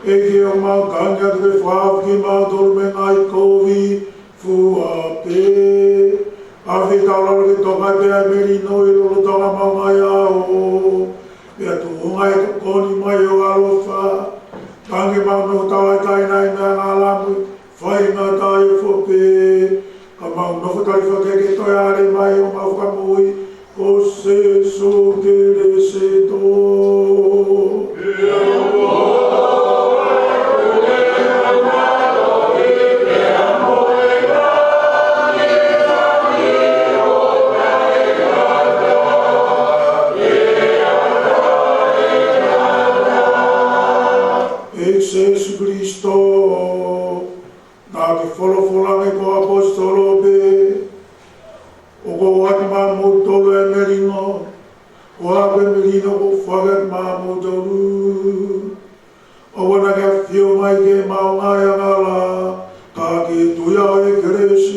ʻEiki ʻo mau kanga ke fakahaofi kimautolu mei he ngaahi kovi fua pē. ʻAfio ʻi taulalo ke toka pē ʻa e melino ʻi lolotonga ʻemau ngaahi ʻaho. Pea tuʻunga ʻi he tokoni mai ʻo e ʻaloʻofa, ka ke mau nofo tauʻatāina ʻi he ngaahi angahala mo e faingataʻa ʻo e fuʻu pē, ka mau nofo talifa ki he toe ʻalu mai ʻo homau Fakamoʻui ko Sīsū Kalaisi. ʻE Sīsū Kalaisi, naʻa ke folofola ange ki ho ʻaposetolo pē, ʻoku ou ʻoatu maʻamoutolu ʻa e melino, ko hoʻo melino kuo u foaki atu maʻamoutolu. ʻOua naʻa ke ʻafio mai ki heʻemau ngaahi angahala, ka ke tui ʻa e kelesi,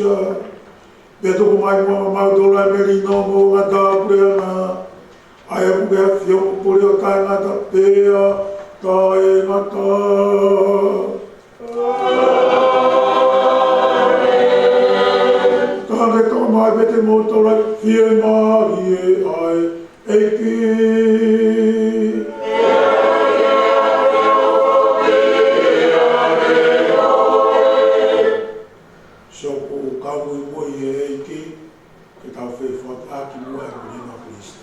pea tuku mai muʻa maʻamautolu ʻa e melino mo e ngata puleʻanga, ʻa ia ʻoku ke ʻafio mo pule ʻo taʻengata pea taʻengata. Ka ke toʻo mai pē ʻetau tō lahi fiemālie ʻa e ʻEiki. Sio, ʻoku kau muimui ʻa e ʻEiki, ke tau feʻiloaki muʻa ʻi he melino ʻo Kalaisi.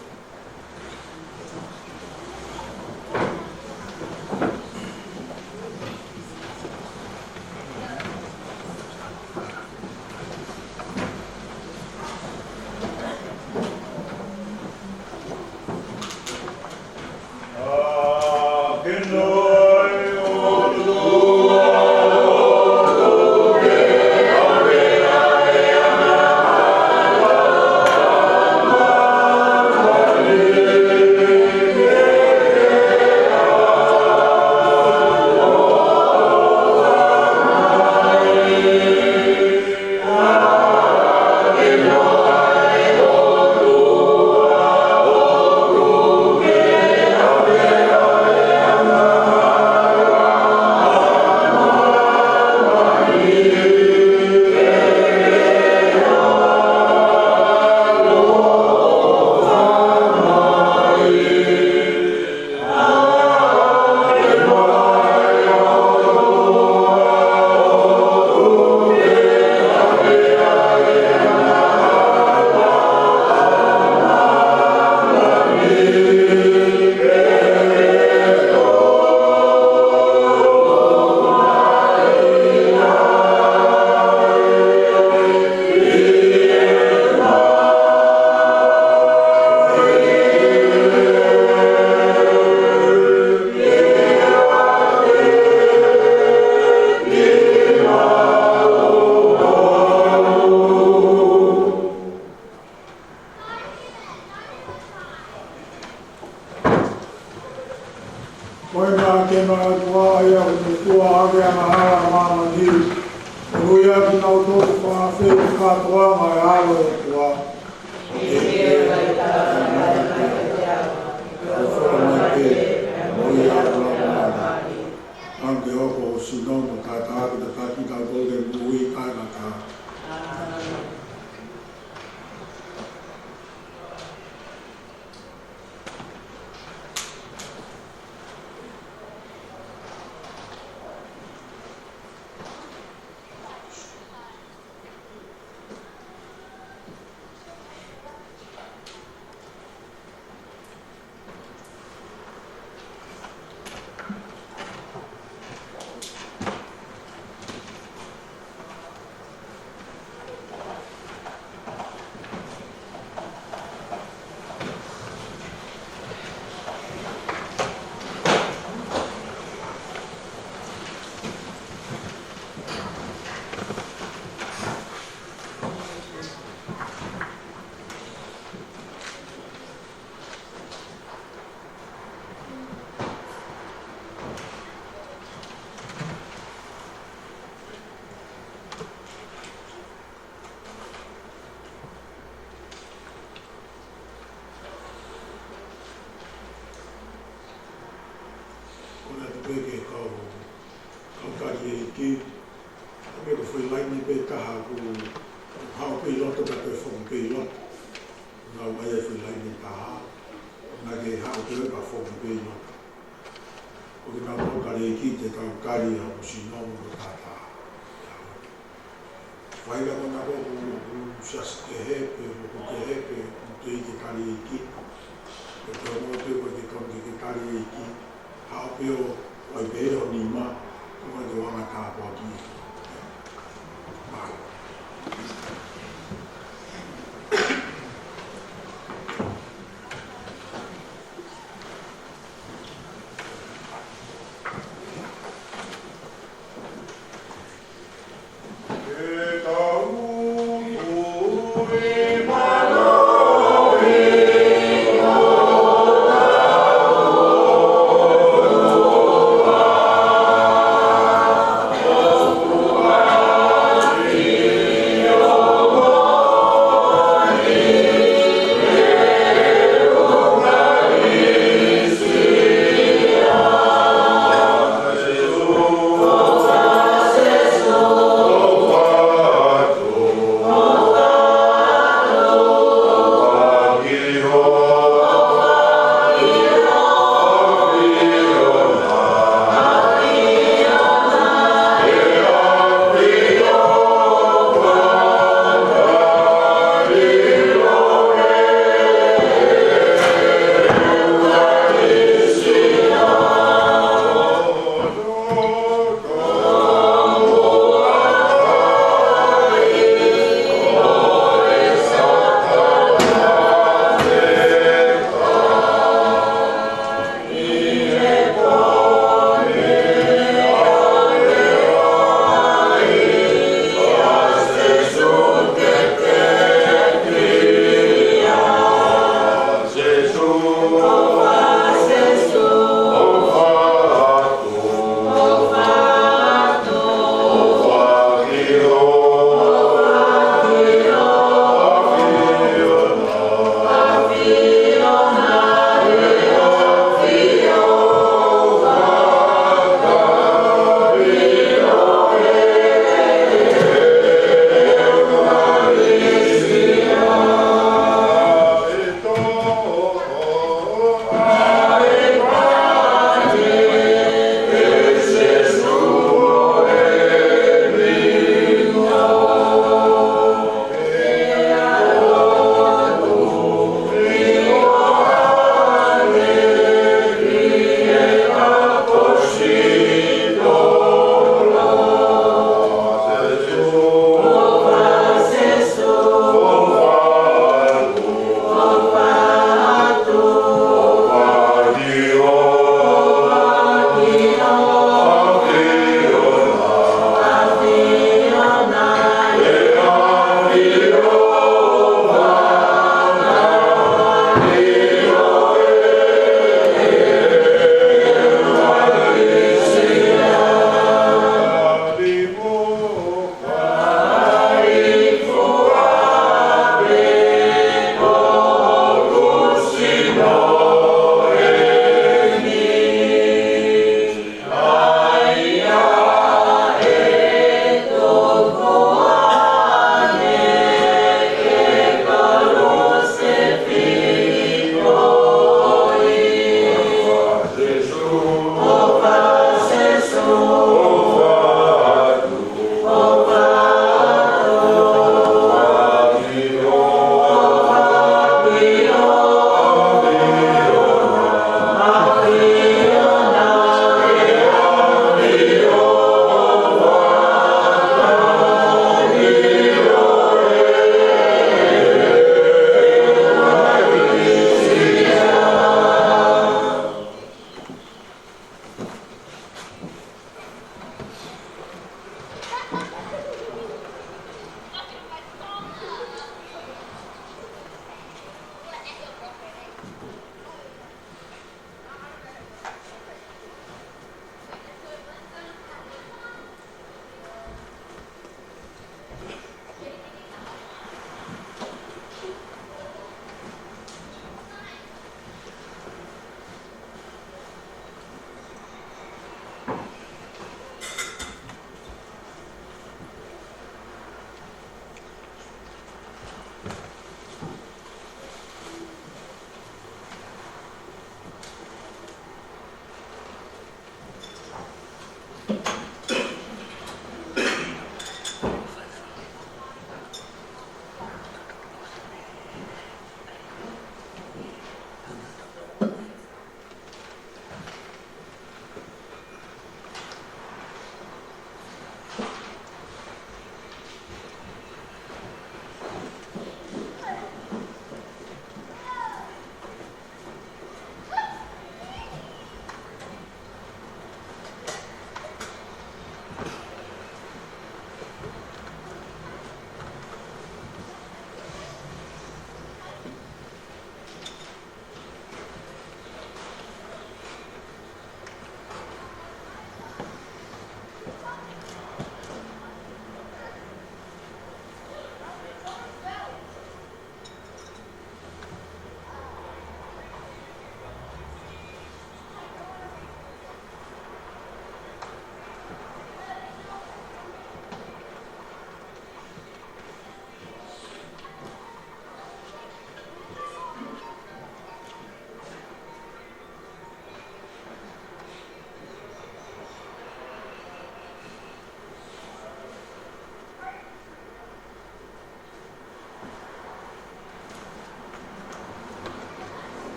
ʻa māmani, ʻo ui ʻa kinautolu ʻoku fakaafeʻi ki he kātoanga ʻo e ʻAlo ʻo e ʻOtua. Ange ʻoku sino mo tata ki tataki kinautolu ki he moʻui taʻengata. Ko e ʻatu pē ki he kau, kau tali ʻeiki, ʻa pē ko e foʻi laine pē taha ʻoku haʻu pē ʻi loto ka ko e foʻi pē ʻi loto. Nau mai e foʻi laine taha, ʻo nake haʻu pē ka foʻi pē ʻi loto. Ko kinautolu kau tali ʻeiki te tau tali ʻa ʻoku sino mo tata. Fai la ko ena ko ʻoku, ʻoku siasi kehe pē, ʻoku kehe pē, ʻoku teʻeki ke tali ʻeiki. Ko e tau mo te ko e ke tonu ke ke tali ʻeiki. Haʻu pē ʻo, ʻai pē ʻo nima, ko e ke wanga tāpuaki. Mālō.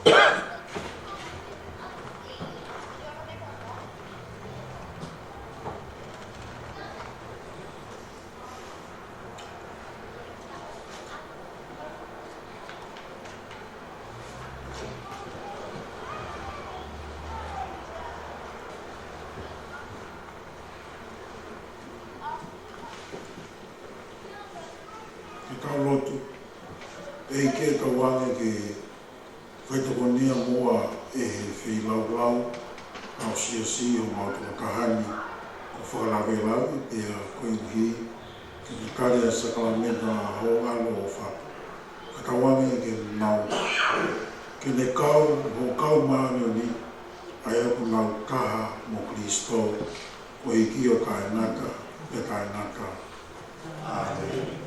Ke tau lotu. ʻEiki, tauange ke faitokonia muʻa ʻe he feilaulau ʻa e siasi ʻo e maʻu tokotaha ni, ko e fakalavelave pea koeʻuhi ke tali ʻa e sākalamēniti ʻa hoʻo ʻAlo ʻofa. Ka tauange ke nau, ke ne kau, hoʻo kau māʻoniʻoni, ʻa ia ʻoku nau taha mo Kalaisi, ko e ʻEiki ʻo taʻengata pea taʻengata. ʻĀmeni.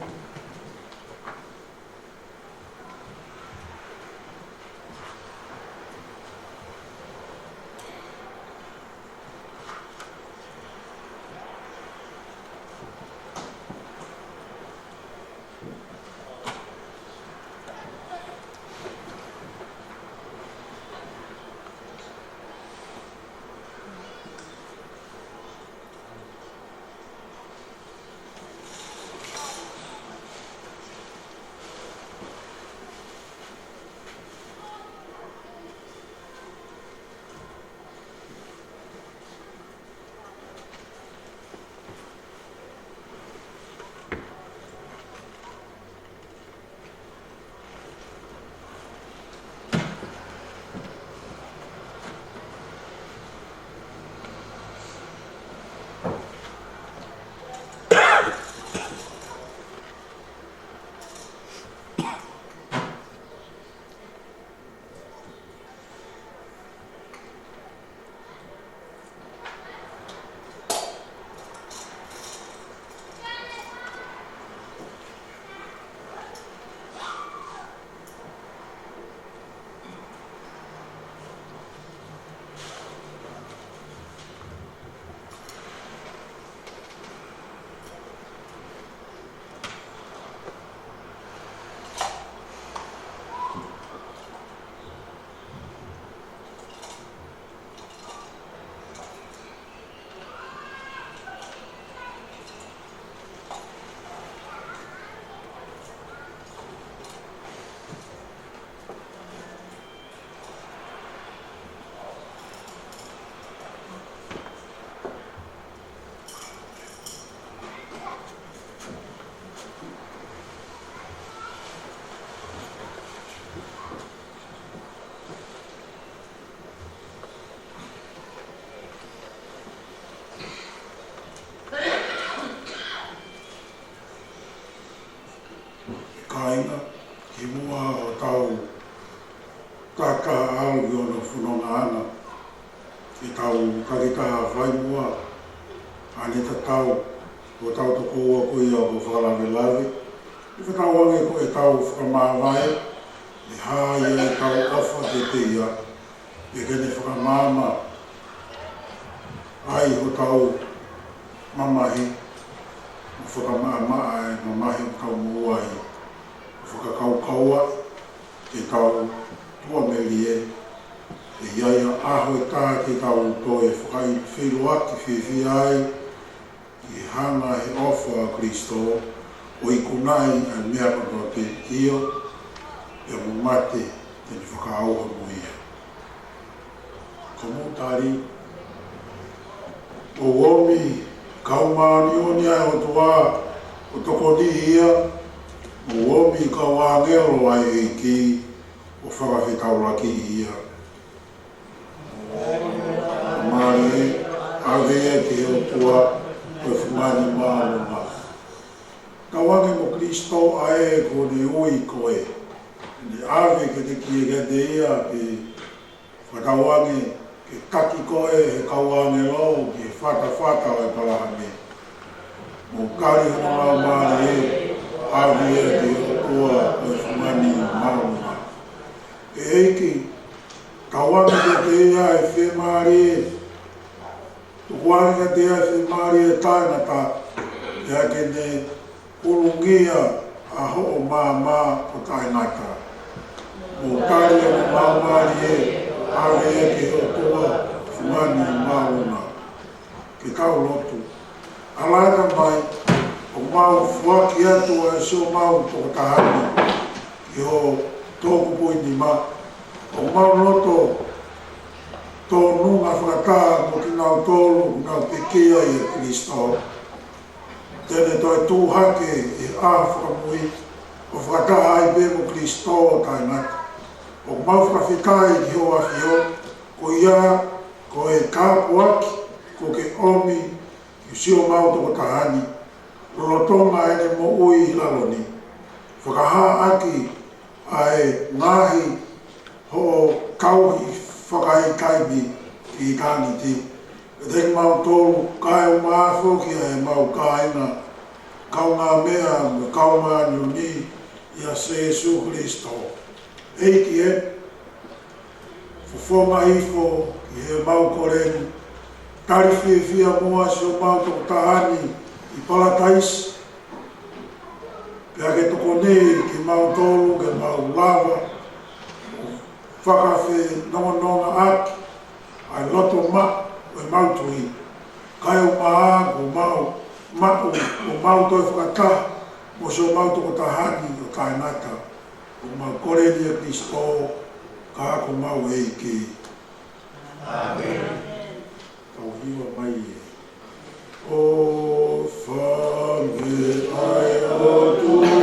Kāinga, kimuʻa ʻo tau takitaha ʻalu ki hono fononga ʻana, ke tau takitaha fai muʻa ʻa e tatau ʻo hotau tokoua ko ia ʻoku fakalavelave. ʻI he tauange ko ʻetau fakamāvae, ʻe hā ia ʻetau ʻofa kiate ia, pea ke ne fakamaama ai hotau mamahi, mo fakamaʻamaʻa e mamahi ʻoku tau moʻua ai, mo fakakaukauʻi ʻetau tuʻamelie, ʻe ʻi ai ha ʻaho ʻe taha te tau toe fakafeʻiloaki fiefia ai, ʻi he hanga ʻe he ʻofa ʻa Kalaisi ʻo ikunaʻi ʻa e meʻa kotoa pē, ʻio, pea mo mate te ne fakaʻauha mo ia. Ko hoʻomou tali, ʻoku omi kau māʻoniʻoni ʻa e ʻOtua, ʻo tokoniʻi ia, ʻoku omi kau ʻāngelo ʻa e ʻEiki, ʻo fakafetaulaki ia. Mālie, ʻave ia ki he ʻOtua, ko e fungani māʻolunga. Tauange mo Kalaisi ʻa ē kuo ne ui koe, ne ʻave kiate, kiate ia, pea fakatauange ke taki koe ʻe he kau ʻāngelo ki he fatafata ʻo ʻĒpalahame. Mou tali hono laumālie, ʻave ia ki he ʻOtua, ko e fungani māʻolunga. ʻE ʻEiki, tauange kiate ia ʻa e fiemālie, tukuange kiate ia ʻa e fiemālie taʻengata, pea ke ne hulungia ʻa hoʻo maama ʻo taʻengata. Mou tali hono Laumālie, ʻave ia ki he ʻOtua, fungani māʻolunga. Ke tau lotu. ʻAlā, Tamai, ʻoku mau foaki atu ʻa e siʻomau tokotaha ni ki ho toʻukupu ʻe nima. ʻOku mau loto tōnunga fakataha mo kinautolu ʻoku nau pekia ʻia Kalaisi. Te ne toe tuʻu hake ʻi he ʻaho fakamui, ʻo fakataha ai pē mo Kalaisi ʻo taʻengata. ʻOku mau fakafetaʻi ki Hoʻo ʻAfio, ko ia ko e tāpuaki kuo ke ʻomi ki he siʻomau tokotaha ni, lolotonga ʻene moʻui ʻi lalo ni. Fakahā ʻaki ʻa e ngaahi hoʻo tauhi fakaʻaitaimi ki ʻitāniti. Pea kimautolu kaeʻumaʻā foki ʻa ʻemau kāinga kaungāmeʻa mo e kau māʻoniʻoni ʻia Sīsū Kalaisi. ʻEiki ē, fofonga hifo ki heʻemau kole ni, tali fiefia muʻa siʻomau tokotaha ni ʻi Palataisi, pea ke tokonia kimautolu ke mau lava ʻo fakafenongonongoʻaki ʻa e loto maʻu ʻo ʻemau tui. Kaeʻumaʻā kuo mau maʻu, kuo mau toe fakataha mo siʻomau tokotaha ni ʻo taʻengata. ʻOku mau kole ni ʻia Kalaisi, ka ko homau ʻEiki. ʻĀmeni. Tau hiva mai ē. ʻOfa mo e ʻOtua.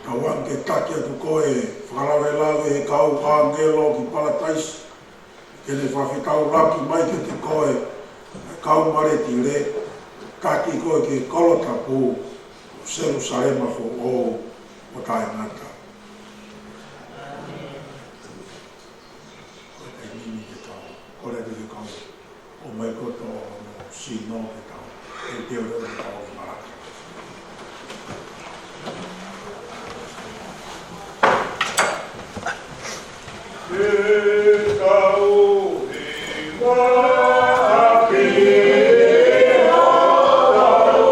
Tau ange ke taki atu koe, fakalavelave ʻe he kau ʻāngelo ki Palataisi, ke ne fakafetaulaki mai kiate koe, ʻa e kau maletile, taki koe ki he kolo tapu, ʻo Selūsalema foʻou, ʻo taʻengata. Ko e taimi ni ke tau, kole atu ke kau, ʻomai kotoa hono sino ke tau, ke teu leo ke tau malanga. Ke tau hiva ʻaki ʻa hotau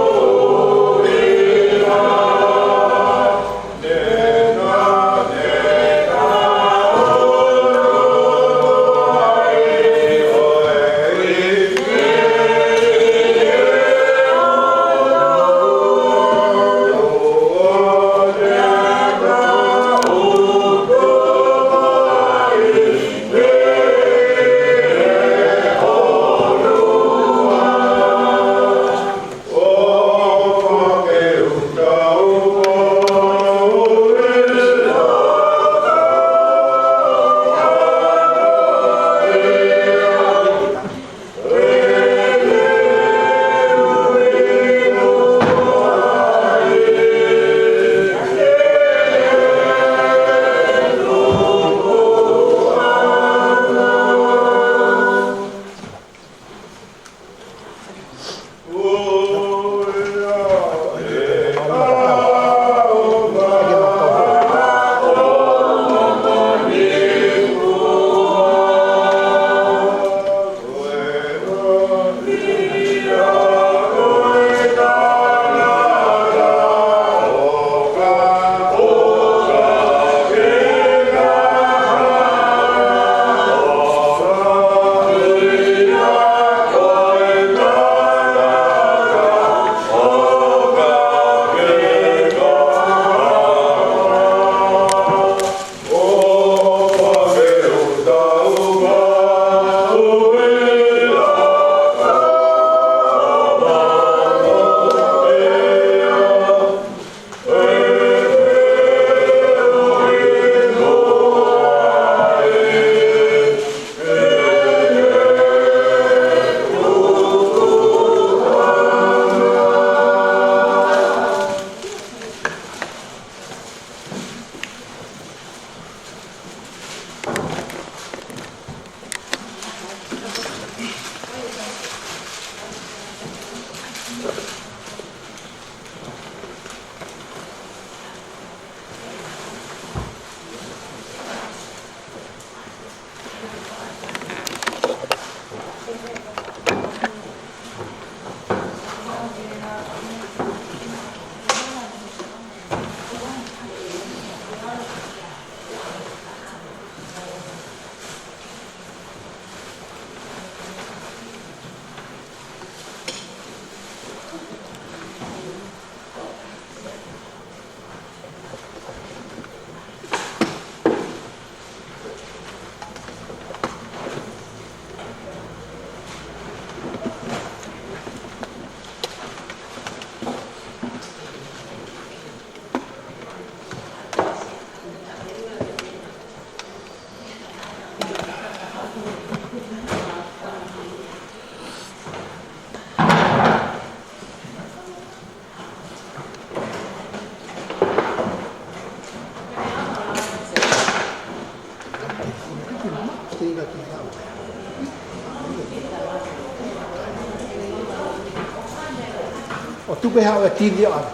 ʻO tuku e hao e T V ʻo ʻave.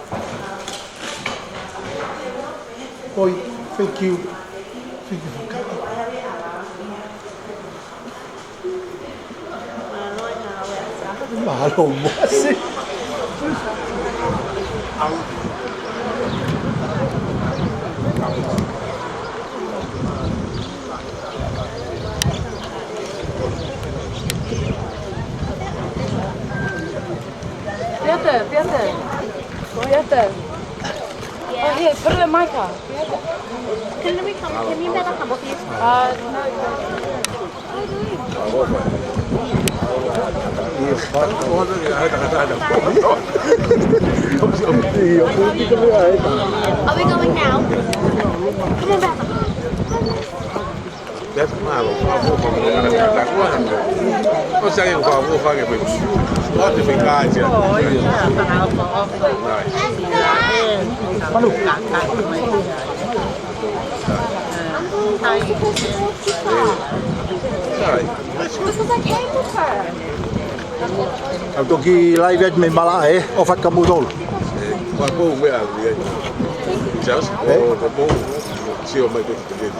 Oi, thank you. Thank you for coming. Mālō muʻa. Piata, piata. Piata. Oh, here, put it in my car. Can we come? Can we make a cup of tea? Uh, no. Are we going now? Come on, Beth. That's my little problem. O sea, eu falo, vou fazer com isso. Pode ficar, tia. Manu. Sai. This was a cable car. Au toki live at me mala e, ʻo fakamuʻa tolu. Ua pou mea, ia. Just, ʻo, ʻo pou. Sio mai ko te.